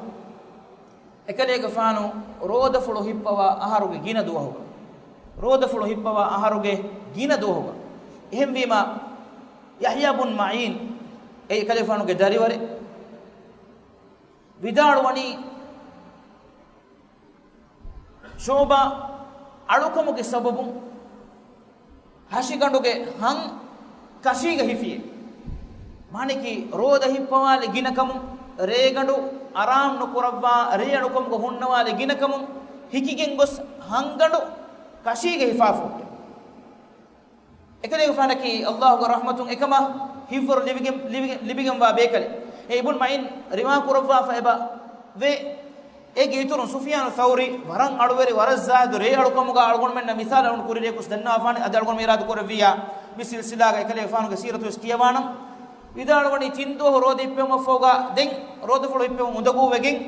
އެކަލޭގެފާނު ރޯދަފުޅު ހިއްޕަވާ އަހަރުގެ ގިނަ ދުވަހުގަ، ރޯދަފުޅު ހިއްޕަވާ އަހަރުގެ ގިނަ ދުވަހުގަ. އެހެންވީމަ، ޔަޙްޔާ ބުން މަޢީން، އެ އެކަލޭގެފާނުގެ ދަރިވަރެއް، ވިދާޅުވަނީ، ޝުޢުބާ އަޅުކަމުގެ ސަބަބުން ހަށިގަނޑުގެ ހަން ކަށީގަ ހިފިއޭ. މާނައަކީ، ރޯދަ ހިއްޕަވާލި ގިނަކަމުން، ރޭގަނޑު އަރާމް ނުކުރައްވާ، ރޭ އަޅުކަމުގަ ހުންނަވާލި ގިނަކަމުން ހިކިގެން ގޮސް ހަންގަނޑު ކަށީގަ ހިފާފަ ހުއްޓޭ. އެކަލޭގެފާނަކީ ﷲގެ ރަޙްމަތުން އެކަމަށް ހިތްވަރު ލިބިގެން، ލިބިގެން، ލިބިގެންވާ ބޭކަލެއް. އެ އިބްނު މަޢީން ރިވާ ކުރައްވާފަ އެބަ ވޭ. އޭގެ އިތުރުން ސުފިޔާނު ޘައުރީ ވަރަށް އަޅުވެރި، ވަރަށް ޒާހިދު، ރޭ އަޅުކަމުގަ އަޅުގަނޑުމެންނަށް މިސާލު އަޅުން ކުރިރޭ ގޮސް ދަންނަވާފާނެ. އަދި އަޅުގަނޑު އިރާދަ ކުރެއްވިއްޔާ މި ސިލްސިލާގަ އެކަލޭގެފާނުގެ ސީރަތު ވެސް ކިޔަވާނަން. ވިދާޅުވަނީ ތިން ދުވަހު ރޯދަ ހިއްޕެވުމަށްފަހުގަ ދެން ރޯދަފުޅު ހިއްޕެވުން އުނދަގޫވެގެން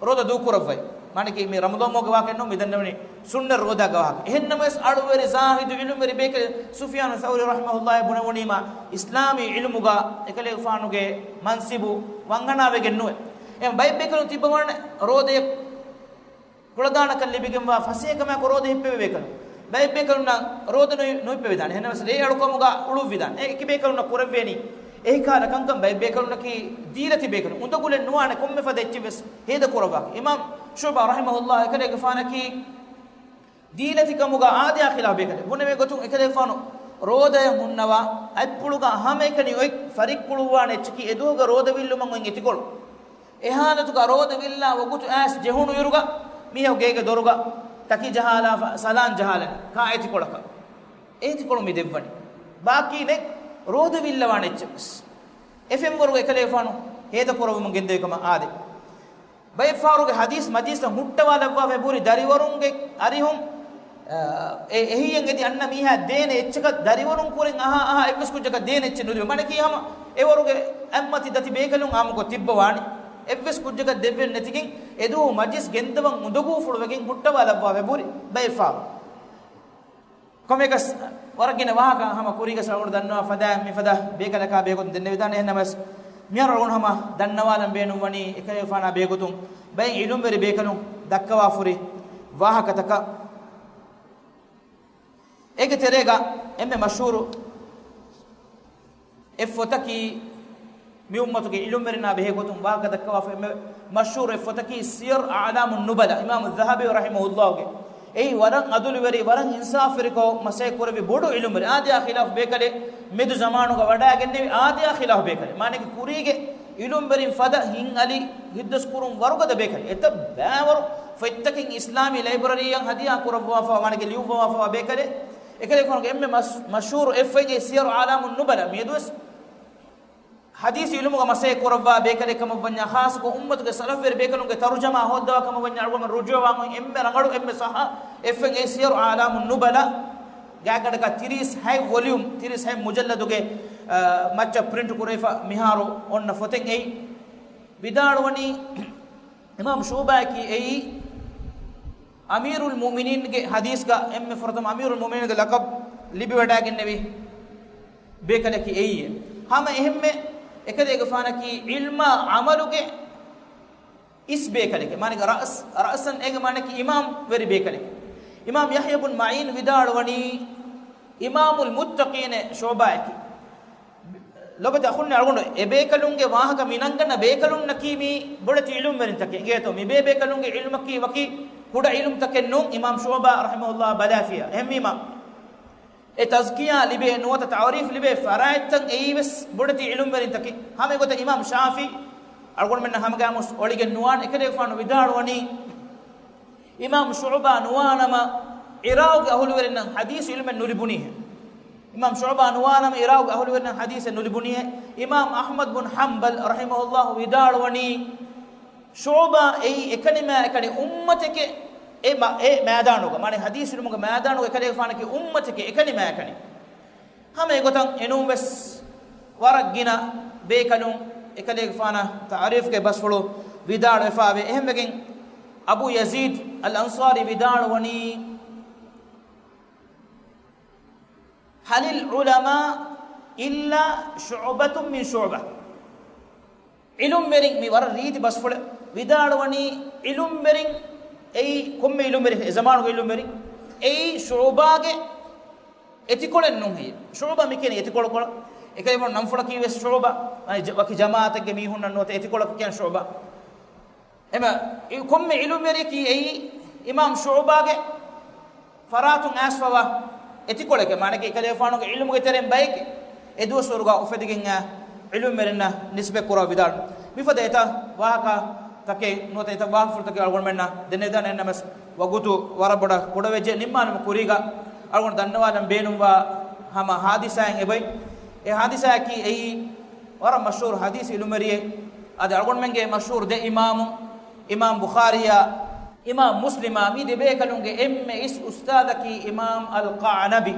ރޯދަ ދޫކުރައްވައި. މާނައަކީ މި ރަމަޟާން މަހުގެ ވާހަކައެއް ނޫން، މި ދަންނަވަނީ ސުންނަ ރޯދާގެ ވާހަކަ. އެހެންނަމަވެސް އަޅުވެރި ޒާހިދު ޢިލްމުވެރި ބޭކަލެއް ސުފިޔާނު ޘައުރީ ރަޙިމަހުﷲ ބުނެވުނީމާ، އިސްލާމީ ޢިލްމުގަ އެކަލޭގެފާނުގެ މަންސިބު ވަންހަނާވެގެން ނުވޭ. އެހެން ބައެއް ބޭކަލުން ތިއްބަވާނެ ރޯދަޔަށް ކުޅަދާނަކަން ލިބިގެންވާ ފަސޭހަކަމާއެކު ރޯދަ ހިއްޕެވޭ ބޭކަލުން. ބައެއް ބޭކަލުންނަށް ރޯދަ ނު-، ނުހިއްޕެވިދާނެ. އެހެންނަމަވެސް ރޭ އަޅުކަމުގަ އުޅުއްވިދާނެ. އެ އެކި ބޭކަލުންނަށް ކުރެއްވޭނީ އެހިކަހަލަ ކަންކަން. ބައެއް ބޭކަލުންނަކީ ދީލަތި ބޭކަލުން. އުނދަގުލެއް ނުވާނެ ކޮންމެ ފަދަ އެއްޗެއް ވެސް ހޭދަ ކުރައްވާ. އިމާމް ޝުޢުބާ ރަޙިމަހުﷲ އެކަލޭގެފާނަކީ ދީލަތިކަމުގަ އާދަޔާ ޚިލާފު ބޭކަލެއް. ބުނެވޭ ގޮތުން އެކަލޭގެފާނު ރޯދަޔަށް ހުންނަވާ އަތްޕުޅުގަ ހަމައެކަނި އޮތް ފަރިއްކުޅުއްވާނެ އެއްޗަކީ އެދުވަހުގަ ރޯދަ ވިއްލުމަށް އޮތް އެތިކޮޅު. އެ ހާލަތުގަ ރޯދަ ވިއްލާ ވަގުތު އައިސް ޖެހުނު އިރުގަ މީހަކު ގޭގެ ދޮރުގަ ތަކި ޖަހާލާފަ ސަލާން ޖަހާލަން ކާ އެތިކޮޅަކަށް. އެ އެތިކޮޅު މި ދެއްވަނީ. ބާކީ ނެތް ރޯދަ ވިއްލަވާނެ އެއްޗެއް ވެސް. އެ ފެންވަރުގަ އެކަލޭގެފާނު ހޭދަ ކުރައްވަމުން ގެންދެވި ކަމަށް އާދެ. ބައެއްފަހަރުގެ ޙަދީޘް މަޖިލިސްތައް ހުއްޓަވާލައްވާފަ ބުރި ދަރިވަރުންގެ އަރިހުން، އެ، އެހީއެއް އެދި އަންނަ މީހާ ދޭނެ އެއްޗަކަށް ދަރިވަރުން ކުރިން އަހާ އަހާ އެއްވެސް ކުއްޖަކަށް ދޭނެ އެއްޗެއް ނުލިބޭ. މާނައަކީ ހަމަ އެވަރުގެ އަތްމަތި ދަތި ބޭކަލުން އާއްމުކޮށް ތިއްބަވާނެ. އެއްވެސް ކުއްޖަކަށް ދެއްވެން ނެތިގެން އެދުވަހު މަޖިލިސް ގެންދަވަން އުނދަގޫފުޅުވެގެން ހުއްޓަވާލައްވާފަ ބުރި ބައެއްފަހަރު. ކޮންމެއަކަސް ވަރަށް ގިނަ ވާހަކަ ހަމަ ކުރީގަސް އަޅުގަނޑު ދަންނަވާ ފަދައިން މިފަދަ ބޭކަލަކާ ބެހޭގޮތުން ދެންނެވިދާނެ. އެހެންނަމަވެސް މިހާރު އަޅުގަނޑު ހަމަ ދަންނަވާލަން ބޭނުންވަނީ އެކަލޭގެފާނާ ބެހޭގޮތުން ބައެއް ޢިލްމުވެރި ބޭކަލުން ދައްކަވާފަ ހުރި ވާހަކަތަކަށް. އޭގެ ތެރޭގަ އެންމެ މަޝްހޫރު އެއްފޮތަކީ، މި އުއްމަތުގެ ޢިލްމުވެރިންނާ ބެހޭގޮތުން ވާހަކަ ދައްކަވާފަ އެންމެ މަޝްހޫރު އެއްފޮތަކީ ސިޔަރު އަޢުލާމުން ނުބަލާ، އިމާމު ޛަހަބީ ރަޙިމަހުﷲގެ. އެއީ ވަރަށް ޢަދުލުވެރި، ވަރަށް އިންސާފުވެރިކޮށް މަސައްކަތް ކުރެއްވި ބޮޑު ޢިލްމުވެރި، އާދަޔާ ޚިލާފު ބޭކަލެއް. މެދު ޒަމާނުގަ ވަޑައިގެންނެވި އާދަޔާ ޚިލާފު ބޭކަލެއް. މާނައަކީ ކުރީގެ ޢިލްމުވެރިން ފަދަ ހިތް އަލި ހިތްދަސްކުރުން ވަރުގަދަ ބޭކަލެއް. އެތައް ބައިވަރު ފޮތްތަކެއް އިސްލާމީ ލައިބްރަރީއަށް ހަދިޔާ ކުރައްވާފަ، މާނައަކީ ލިޔުއްވަވާފަ ބޭކަލެއް. އެކަލޭގެފާނުގެ އެންމެ މަޝް-، މަޝްހޫރު އެއްފޮތް ސިޔަރު އަޢުލާމުން ނުބަލާ. މިއަދުވެސް ޙަދީޘް ޢިލްމުގަ މަސައްކަތް ކުރައްވާ ބޭކަލެއް ކަމަށްވަންޏާ، ޚާއްޞަކޮށް އުއްމަތުގެ ސަލަފުވެރި ބޭކަލުންގެ ތަރުޖަމާ ހޯއްދަވާ ކަމަށްވަންޏާ، އަޅުގަނޑު ރުޖޫޢަވާން އޮތް އެންމެ ރަނގަޅު، އެންމެ ޞައްޙަ އެއްފޮތް ސިޔަރު އަޢުލާމުން ނުބަލާ. ގާތްގަނޑަކަށް ތިރީސް ހަތް ވޮލިއުމް، ތިރީސް ހަތް މުޖައްލަދުގެ، އަ، މައްޗަށް ޕްރިންޓް ކުރެވިފަ މިހާރު އޮންނަ ފޮތެއް އެއީ. ވިދާޅުވަނީ، އިމާމް ޝުޢުބާއަކީ އެއީ އަމީރުލް މުއުމިނީންގެ ޙަދީޘްގަ އެންމެ ފުރަތަމަ އަމީރުލް މުއުމިނީންގެ ލަޤަބް ލިބިވަޑައިގެންނެވި ބޭކަލަކީ އެއީ. ހަމަ އެހެންމެ އެކަލޭގެފާނަކީ ޢިލްމާ ޢަމަލުގެ އިސް ބޭކަލެކެ. މާނައަކީ ރައްސް، ރައްސަން އޭގެ މާނައަކީ އިމާމް ވެރި ބޭކަލެކެ. އިމާމް ޔަޙްޔާ ބުން މަޢީން ވިދާޅުވަނީ އިމާމުލް މުއްތަޤީން ޝުޢުބާއަކީ. ލޮބުވެތި އަޚުންނޭ އަޅުގަނޑު އެ ބޭކަލުންގެ ވާހަކަ މި ނަންގަންނަ ބޭކަލުންނަކީ މީ ބޮޑެތި ޢިލްމުވެރިންތަކެއް. އިނގޭތޯ މި ބޭ ބޭކަލުންގެ ޢިލްމަކީ ވަކި ކުޑަ ޢިލްމުތަކެއް ނޫން، އިމާމް ޝުޢުބާ ރަޙިމަހުﷲ ބަލާފިޔާ. އެހެންވީމަ އެ ތަޒްކިޔާ ލިބޭ ނުވަތަ ތަޢުރީފް ލިބޭ ފަރާތްތައް އެއީ ވެސް ބޮޑެތި ޢިލްމުވެރިންތަކެއް. ހަމަ އެގޮތަށް އިމާމް ޝާފިޢީ އަޅުގަނޑުމެންނަށް ހަމަގައިމުވެސް އޮޅިގެން ނުވާނެ. އެކަލޭގެފާނު ވިދާޅުވަނީ އިމާމް ޝުޢުބާ ނުވާނަމަ ޢިރާޤުގެ އަހުލުވެރިންނަށް ޙަދީޘް ޢިލްމެއް ނުލިބުނީހޭ. އިމާމް ޝުޢުބާ ނުވާނަމަ ޢިރާޤުގެ އަހުލުވެރިންނަށް ޙަދީޘެއް ނުލިބުނީހޭ. އިމާމް އަޙްމަދު ބުން ޙަންބަލް ރަޙިމަހުﷲ ވިދާޅުވަނީ، ޝުޢުބާ އެއީ އެކަނިމާއެކަނި އުއްމަތެކޭ އެ މަ-، އެ މައިދާނުގަ، މާނަ ޙަދީޘް ޢިލްމުގެ މައިދާނުގަ އެކަލޭގެފާނަކީ އުއްމަތެކޭ އެކަނިމާއެކަނި. ހަމަ އެގޮތަށް އެނޫންވެސް ވަރަށް ގިނަ ބޭކަލުން އެކަލޭގެފާނަށް ތަޢުރީފުގެ ބަސްފުޅު ވިދާޅުވެފައިވޭ. އެހެންވެގެން އަބޫ ޔަޒީދު އަލް އަންޞާރީ ވިދާޅުވަނީ، هل العلماء إلا شعبة من شعبة؟ ޢިލްމުވެރިން، މި ވަރަށް ރީތި ބަސްފުޅެއް، ވިދާޅުވަނީ، ޢިލްމުވެރިން އެއީ ކޮންމެ ޢިލްމުވެރި، އެ ޒަމާނުގެ ޢިލްމުވެރިން އެއީ ޝުޢުބާގެ އެތިކޮޅެއް ނޫން ހެއްޔޭ؟ ޝުޢުބާ މި ކިޔަނީ އެތިކޮޅަކޮޅަށް. އެކަލޭގެފާނު ނަންފުޅަކީ ވެސް ޝުޢުބާ، ވަކި ޖަމާޢަތެއްގެ މީހުންނަށް ނުވަތަ އެތިކޮޅަކަށް ކިޔަން ޝުޢުބާ. އެމަ، އި-، ކޮންމެ ޢިލްމުވެރިޔަކީ އެއީ އިމާމް ޝުޢުބާގެ ފަރާތުން އައިސްފަވާ އެތިކޮޅެކޭ، މާނައަކީ އެކަލޭގެފާނުގެ ޢިލްމުގެ ތެރެއިން ބައެކޭ، އެ ދުވަސްވަރުގަ އުފެދިގެން އާ ޢިލްމުވެރިންނަށް ނިސްބަތްކުރާ ވިދާޅު. މިފަދަ އެތައް ވާހަކަ ތަކެއް ނުވަތަ އެތައް ވާހަކަފުޅުތަކެއް އަޅުގަނޑުމެންނަށް ދެނެދާނެ، އެންނަމަސް ވަގުތު ވަރަށް ބޮޑަށް ކުޑަވެއްޖެ. ނިންމާލުމުގެ ކުރީގަ އަޅުގަނޑު ދަންނަވާލަން ބޭނުންވާ ހަމަ ހާދިސާއެއް އެބައި. އެ ހާދިސާއަކީ އެއީ ވަރަށް މަޝްހޫރު ޙަދީޘް ޢިލްމުވެރިއެއް. އަދި އަޅުގަނޑުމެންގެ މަޝްހޫރު ދެ އިމާމު، އިމާމް ބުޚާރީއާ އިމާމް މުސްލިމާ، މި ދެބޭކަލުންގެ އެންމެ އިސް އުސްތާޛަކީ އިމާމް އަލްޤަޢަނަބީ.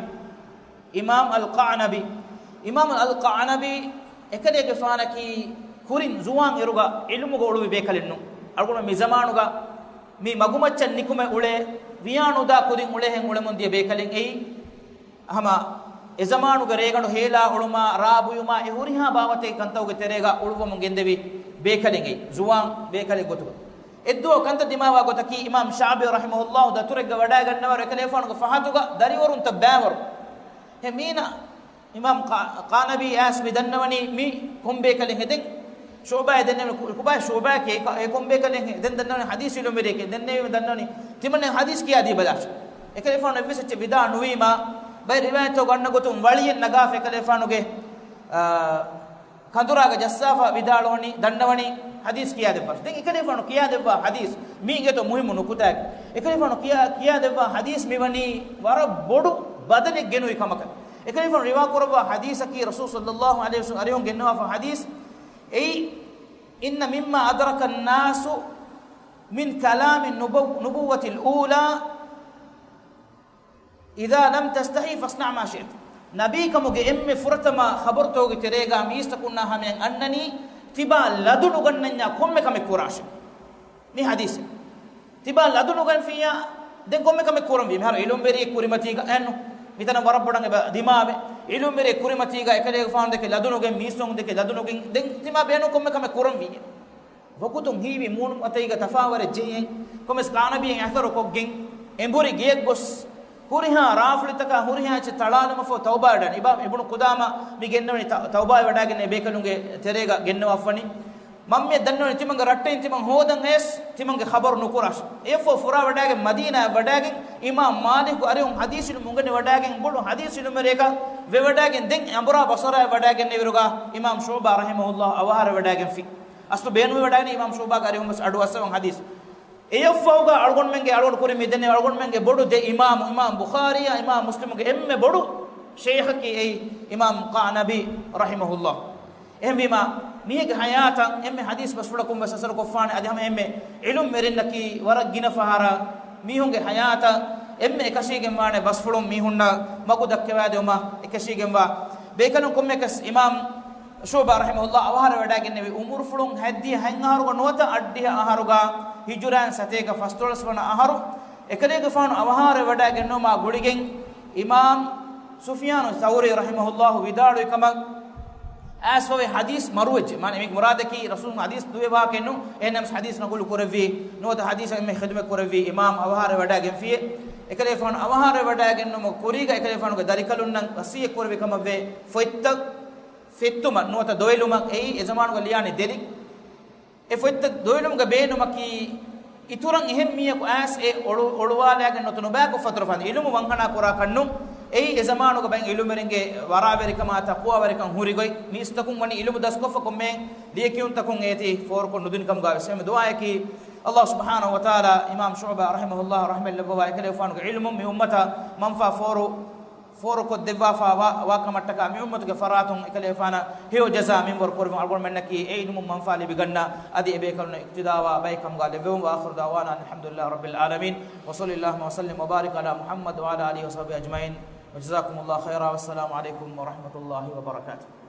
އިމާމް އަލްޤަޢަނަބީ، އިމާމް އަލްޤަޢަނަބީ އެކަލޭގެފާނަކީ ކުރިން ޒުވާން އިރުގަ ޢިލްމުގަ އުޅުއްވި ބޭކަލެއް ނޫން. އަޅުގަނޑު މި ޒަމާނުގަ މި މަގުމައްޗަށް ނިކުމެ އުޅޭ، ވިޔާނުދާ ކުދިން އުޅޭހެން އުޅެމުން ދިޔަ ބޭކަލެއް އެއީ. ހަމަ އެ ޒަމާނުގެ ރޭގަނޑު ހޭލާ އުޅުމާ، ރާ ބުއިމާ، އެ ހުރިހާ ބާވަތެއް ކަންތައްގެ ތެރޭގަ އުޅުއްވަމުން ގެންދެވި ބޭކަލެއް އެއީ، ޒުވާން ބޭކަލެއް ގޮތުގަ. އެއްދުވަހު ކަންތައް ދިމާވާ ގޮތަކީ، އިމާމް ޝާބި ރަޙިމަހުﷲ ދަތުރެއްގަ ވަޑައިގަންނަވަރު އެކަލޭގެފާނުގެ ފަހަތުގަ ދަރިވަރުންތައް ބައިވަރު. އެ މީނަ އިމާމް ޤާ-، ޤާނަބީ އައިސް މި ދަންނަވަނީ މި ކޮން ބޭކަލެއް ހެދެން؟ ޝުޢުބާއޭ ދެންނެވި ކު-، ކުބާ ޝުޢުބާއޭ ކޭ-، ކަ-، އެ ކޮން ބޭކަލެއް ހެ-، ދެން ދަންނަވަނީ ޙަދީޘް ޢިލްމުވެރިއެކޭ، ދެންނެވީމަ ދަންނަވަނީ ތިމަންނެ ޙަދީޘް ކިޔާދީ ބަލާށޭ. އެކަލޭފާނު އެއްވެސް އެއްޗެއް ވިދާޅު ނުވީމާ، ބައެއް ރިވާޔަތްތަކުގަ އަންނަ ގޮތުން ވަޅިއެއް ނަގާފަ އެކަލޭފާނުގެ، އާ، ކަނދުރާގަ ޖައްސާފަ ވިދާޅުވަނީ، ދަންނަވަނީ ޙަދީޘް ކިޔާދެއްވާށޭ. ދެން އެކަލޭފާނު ކިޔާދެއްވާ ޙަދީޘް، މީ އިނގޭތޯ މުހިއްމު ނުކުތާއެއް. އެކަލޭފާނު ކިޔާ، ކިޔާދެއްވާ ޙަދީޘް މިވަނީ ވަރަށް ބޮޑު ބަދަލެއް ގެނުވި ކަމަކަށް. އެކަލޭފާނު ރިވާކުރައްވާ ޙަދީޘަކީ ރަސޫލު ޞައްލައްލާހު ޢަލައިހި ވަސައްލަމަ އަރިހުން ގެންނަވާފަ ޙަދީޘް އެއީ، إن مما أدرك الناس من كلام النبو-، النبوة الأولى، إذا لم تستحي فاصنع ما شئت. ނަބީކަމުގެ އެންމެ ފުރަތަމަ ޚަބަރުތަކުގެ ތެރޭގަ މީސްތަކުންނާ ހަމަޔަށް އަންނަނީ، ތިބާ ލަދު ނުގަންނަންޏާ ކޮންމެ ކަމެއް ކުރާށޭ. މި ޙަދީޘް. ތިބާ ލަދު ނުގަންފިއްޔާ، ދެން ކޮންމެ ކަމެއް ކުރަންވީ. މިހާރު ޢިލްމުވެރިއެއް ކުރިމަތީގަ އެއްނު. މިތަނަށް ވަރަށް ބޮޑަށް އެބަ ދިމާވޭ. ޢިލްމުވެރިއެއް ކުރިމަތީގަ އެކަލޭގެފާނު ދެކެ ލަދު ނުގެން، މީސްތަކުން ދެކެ ލަދު ނުގެން، ދެން ތިމާ ބޭނުން ކޮންމެ ކަމެއް ކުރަންވީ. ވަގުތުން ހީވި މޫނުމަތީގަ ތަފާވަރެއް ޖެހިގެން، ކޮންމެސް ކާނަބީއެއް އަސަރު ކޮށްގެން، އެނބުރި ގެޔަށް ގޮސް، ހުރިހާ ރާފުޅިތަކާ ހުރިހާ އެއްޗެއް ތަޅާލުމަށްފަހު ތައުބާވެވަޑައިގަންނަވަނީ. އިމާމް އިބްނު ޤުދާމާ މި ގެންނަވަނީ ތަ-، ތައުބާވެވަޑައިގެންނެވި ބޭކަލުންގެ ތެރޭގަ ގެންނަވާފަނީ. މަންމައަށް ދަންނަވަނީ ތިމަންގެ ރައްޓެހިން ތިމަން ހޯދަން އައިސް ތިމަންގެ ޚަބަރު ނުކުރާށޭ. އެއަށްފަހު ފުރާވެވަޑައިގެން މަދީނާއަށް ވަޑައިގެން އިމާމް މާލިކު އަރިހުން ޙަދީޘް ޢިލްމު އުނގެނިވަޑައިގެން ބޮޑު ޙަދީޘް ޢިލްމުވެރިޔަކަށް ވެވަޑައިގެން ދެން އަނބުރާ ބަޞަރާއަށް ވަޑައިގެންނެވިއިރުގަ އިމާމް ޝުޢުބާ ރަޙިމަހުﷲ އަވަހާރަވެވަޑައިގެންފި. އަސްލު ބޭނުންވެވަޑައިގެން އިމާމް ޝުޢުބާގެ އަރިހުންވެސް އަޑު އައްސަވަން ޙަދީޘް. އެއަށްފަހުގަ އަޅުގަނޑުމެންގެ އަޅުގަނޑު ކުރިން މި ދެންނެވި އަޅުގަނޑުމެންގެ ބޮޑު ދެ އިމާމު، އިމާމް ބުޚާރީއާ އިމާމް މުސްލިމުގެ އެންމެ ބޮޑު ޝައިޚަކީ އެއީ އިމާމް ޤާނަބީ ރަޙިމަހުﷲ. އެހެންވީމާ، މީހެއްގެ ޙަޔާތަށް އެންމެ ޙަދީޘް ބަސްފުޅަކުން ވެސް އަސަރު ކޮށްފާނެ. އަދި ހަމަ އެންމެ ޢިލްމުވެރިންނަކީ ވަރަށް ގިނަ ފަހަރަށް މީހުންގެ ޙަޔާތަށް އެންމެ އެކަށީގެންވާނެ ބަސްފުޅުން މީހުންނަށް މަގު ދައްކަވާދެވުމަށް އެކަށީގެންވާ ބޭކަލުން. ކޮންމެއަކަސް އިމާމް ޝުޢުބާ ރަޙިމަހުﷲ އަވަހާރަވެވަޑައިގެންނެވި އުމުރުފުޅުން ހަތްދިހަ ހަތް އަހަރުގަ ނުވަތަ އަށްޑިހަ އަހަރުގަ، ހިޖުރައިން ސަތޭކަ ފަސްދޮޅަސް ވަނަ އަހަރު، އެކަލޭގެފާނު އަވަހާރަވެވަޑައިގެންނެވުމާ ގުޅިގެން އިމާމް ސުފްޔާނު ޘައުރީ ރަޙިމަހުﷲ ވިދާޅުވި ކަމަށް، އައިސްފަވޭ ޙަދީޘް މަރުވެއްޖެ. މާނަ އެމީގެ މުރާދަކީ ރަސޫލު ޙަދީޘް ދުވެ ވާހަކައެއްނު، އެހެންނަމަސް ޙަދީޘް ނަޤުލު ކުރެއްވީ، ނުވަތަ ޙަދީޘަށް އެންމެ ޚިދުމަތް ކުރެއްވީ އިމާމް އަވަހާރަވެވަޑައިގެންފިއޭ. އެކަލޭގެފާނު އަވަހާރަވެވަޑައިގެންނެވުމުގެ ކުރީގަ އެކަލޭގެފާނުގެ ދަރިކަލުންނަށް ވަޞިއްޔަތް ކުރެއްވި ކަމަށްވޭ. ފޮތްތައް ފެއްތުމަށް ނުވަތަ ދޮވެލުމަށް އެއީ އެ ޒަމާނުގަ ލިޔާނެ ދެލި. އެ ފޮތްތައް ދޮވެލުމުގެ ބޭނުމަކީ، އިތުރަށް އެހެން މީހަކު އައިސް އެ އޮޅު-، އޮޅުވާލައިގެން ނުވަތަ ނުބައިކޮށްފަ އަތުރުފަ އިލްމު ވަންހަނާ ކުރާކަށްނު. އެއީ އެ ޒަމާނުގަ ބައެއް އިލްމުވެރިންގެ ވަރާވެރިކަމާ ތަޤްވާވެރިކަން ހުރި ގޮތް. މީސްތަކުން ވަނީ އިލްމު ދަސްކޮށްފަ ކޮންމެ ލިޔެކިޔުންތަކުން އޭތި ފޯރުކޮށް ނުދިނި ކަމުގަ ވެސް. އެހެން ދުޢާއަކީ، އަﷲ ސުބްޙާނަހޫ ވަތަޢާލާ އިމާމް ޝުޢުބާ ރަޙިމަހުﷲ ރަޙްމަތް ލެއްވަވާ އެކަލޭގެފާނުގެ ޢިލްމުން މި އުއްމަތަށް މަންފާ ފޯރު، ފޯރުކޮށްދެއްވާފާ ވާ، ވާކަމަށްޓަކާ މި އުއްމަތުގެ ފަރާތުން އެކަލޭގެފާނަށް ހެޔޮ ޖަޒާ މިންވަރު ކުރެވުން އަޅުގަނޑުމެންނަކީ އެ ޢިލްމުން މަންފާ ލިބިގަންނަ އަދި އެބޭކަލުންނަށް އިޤްތިދާވާ ބައެއް ކަމުގަ ލެއްވެވުން. وآخر دعوانا أن الحمد لله رب العالمين وصلى اللهم وسلم وبارك على محمد وعلى آله وصحبه أجمعين وجزاكم الله خيرا والسلام عليكم ورحمة الله وبركاته.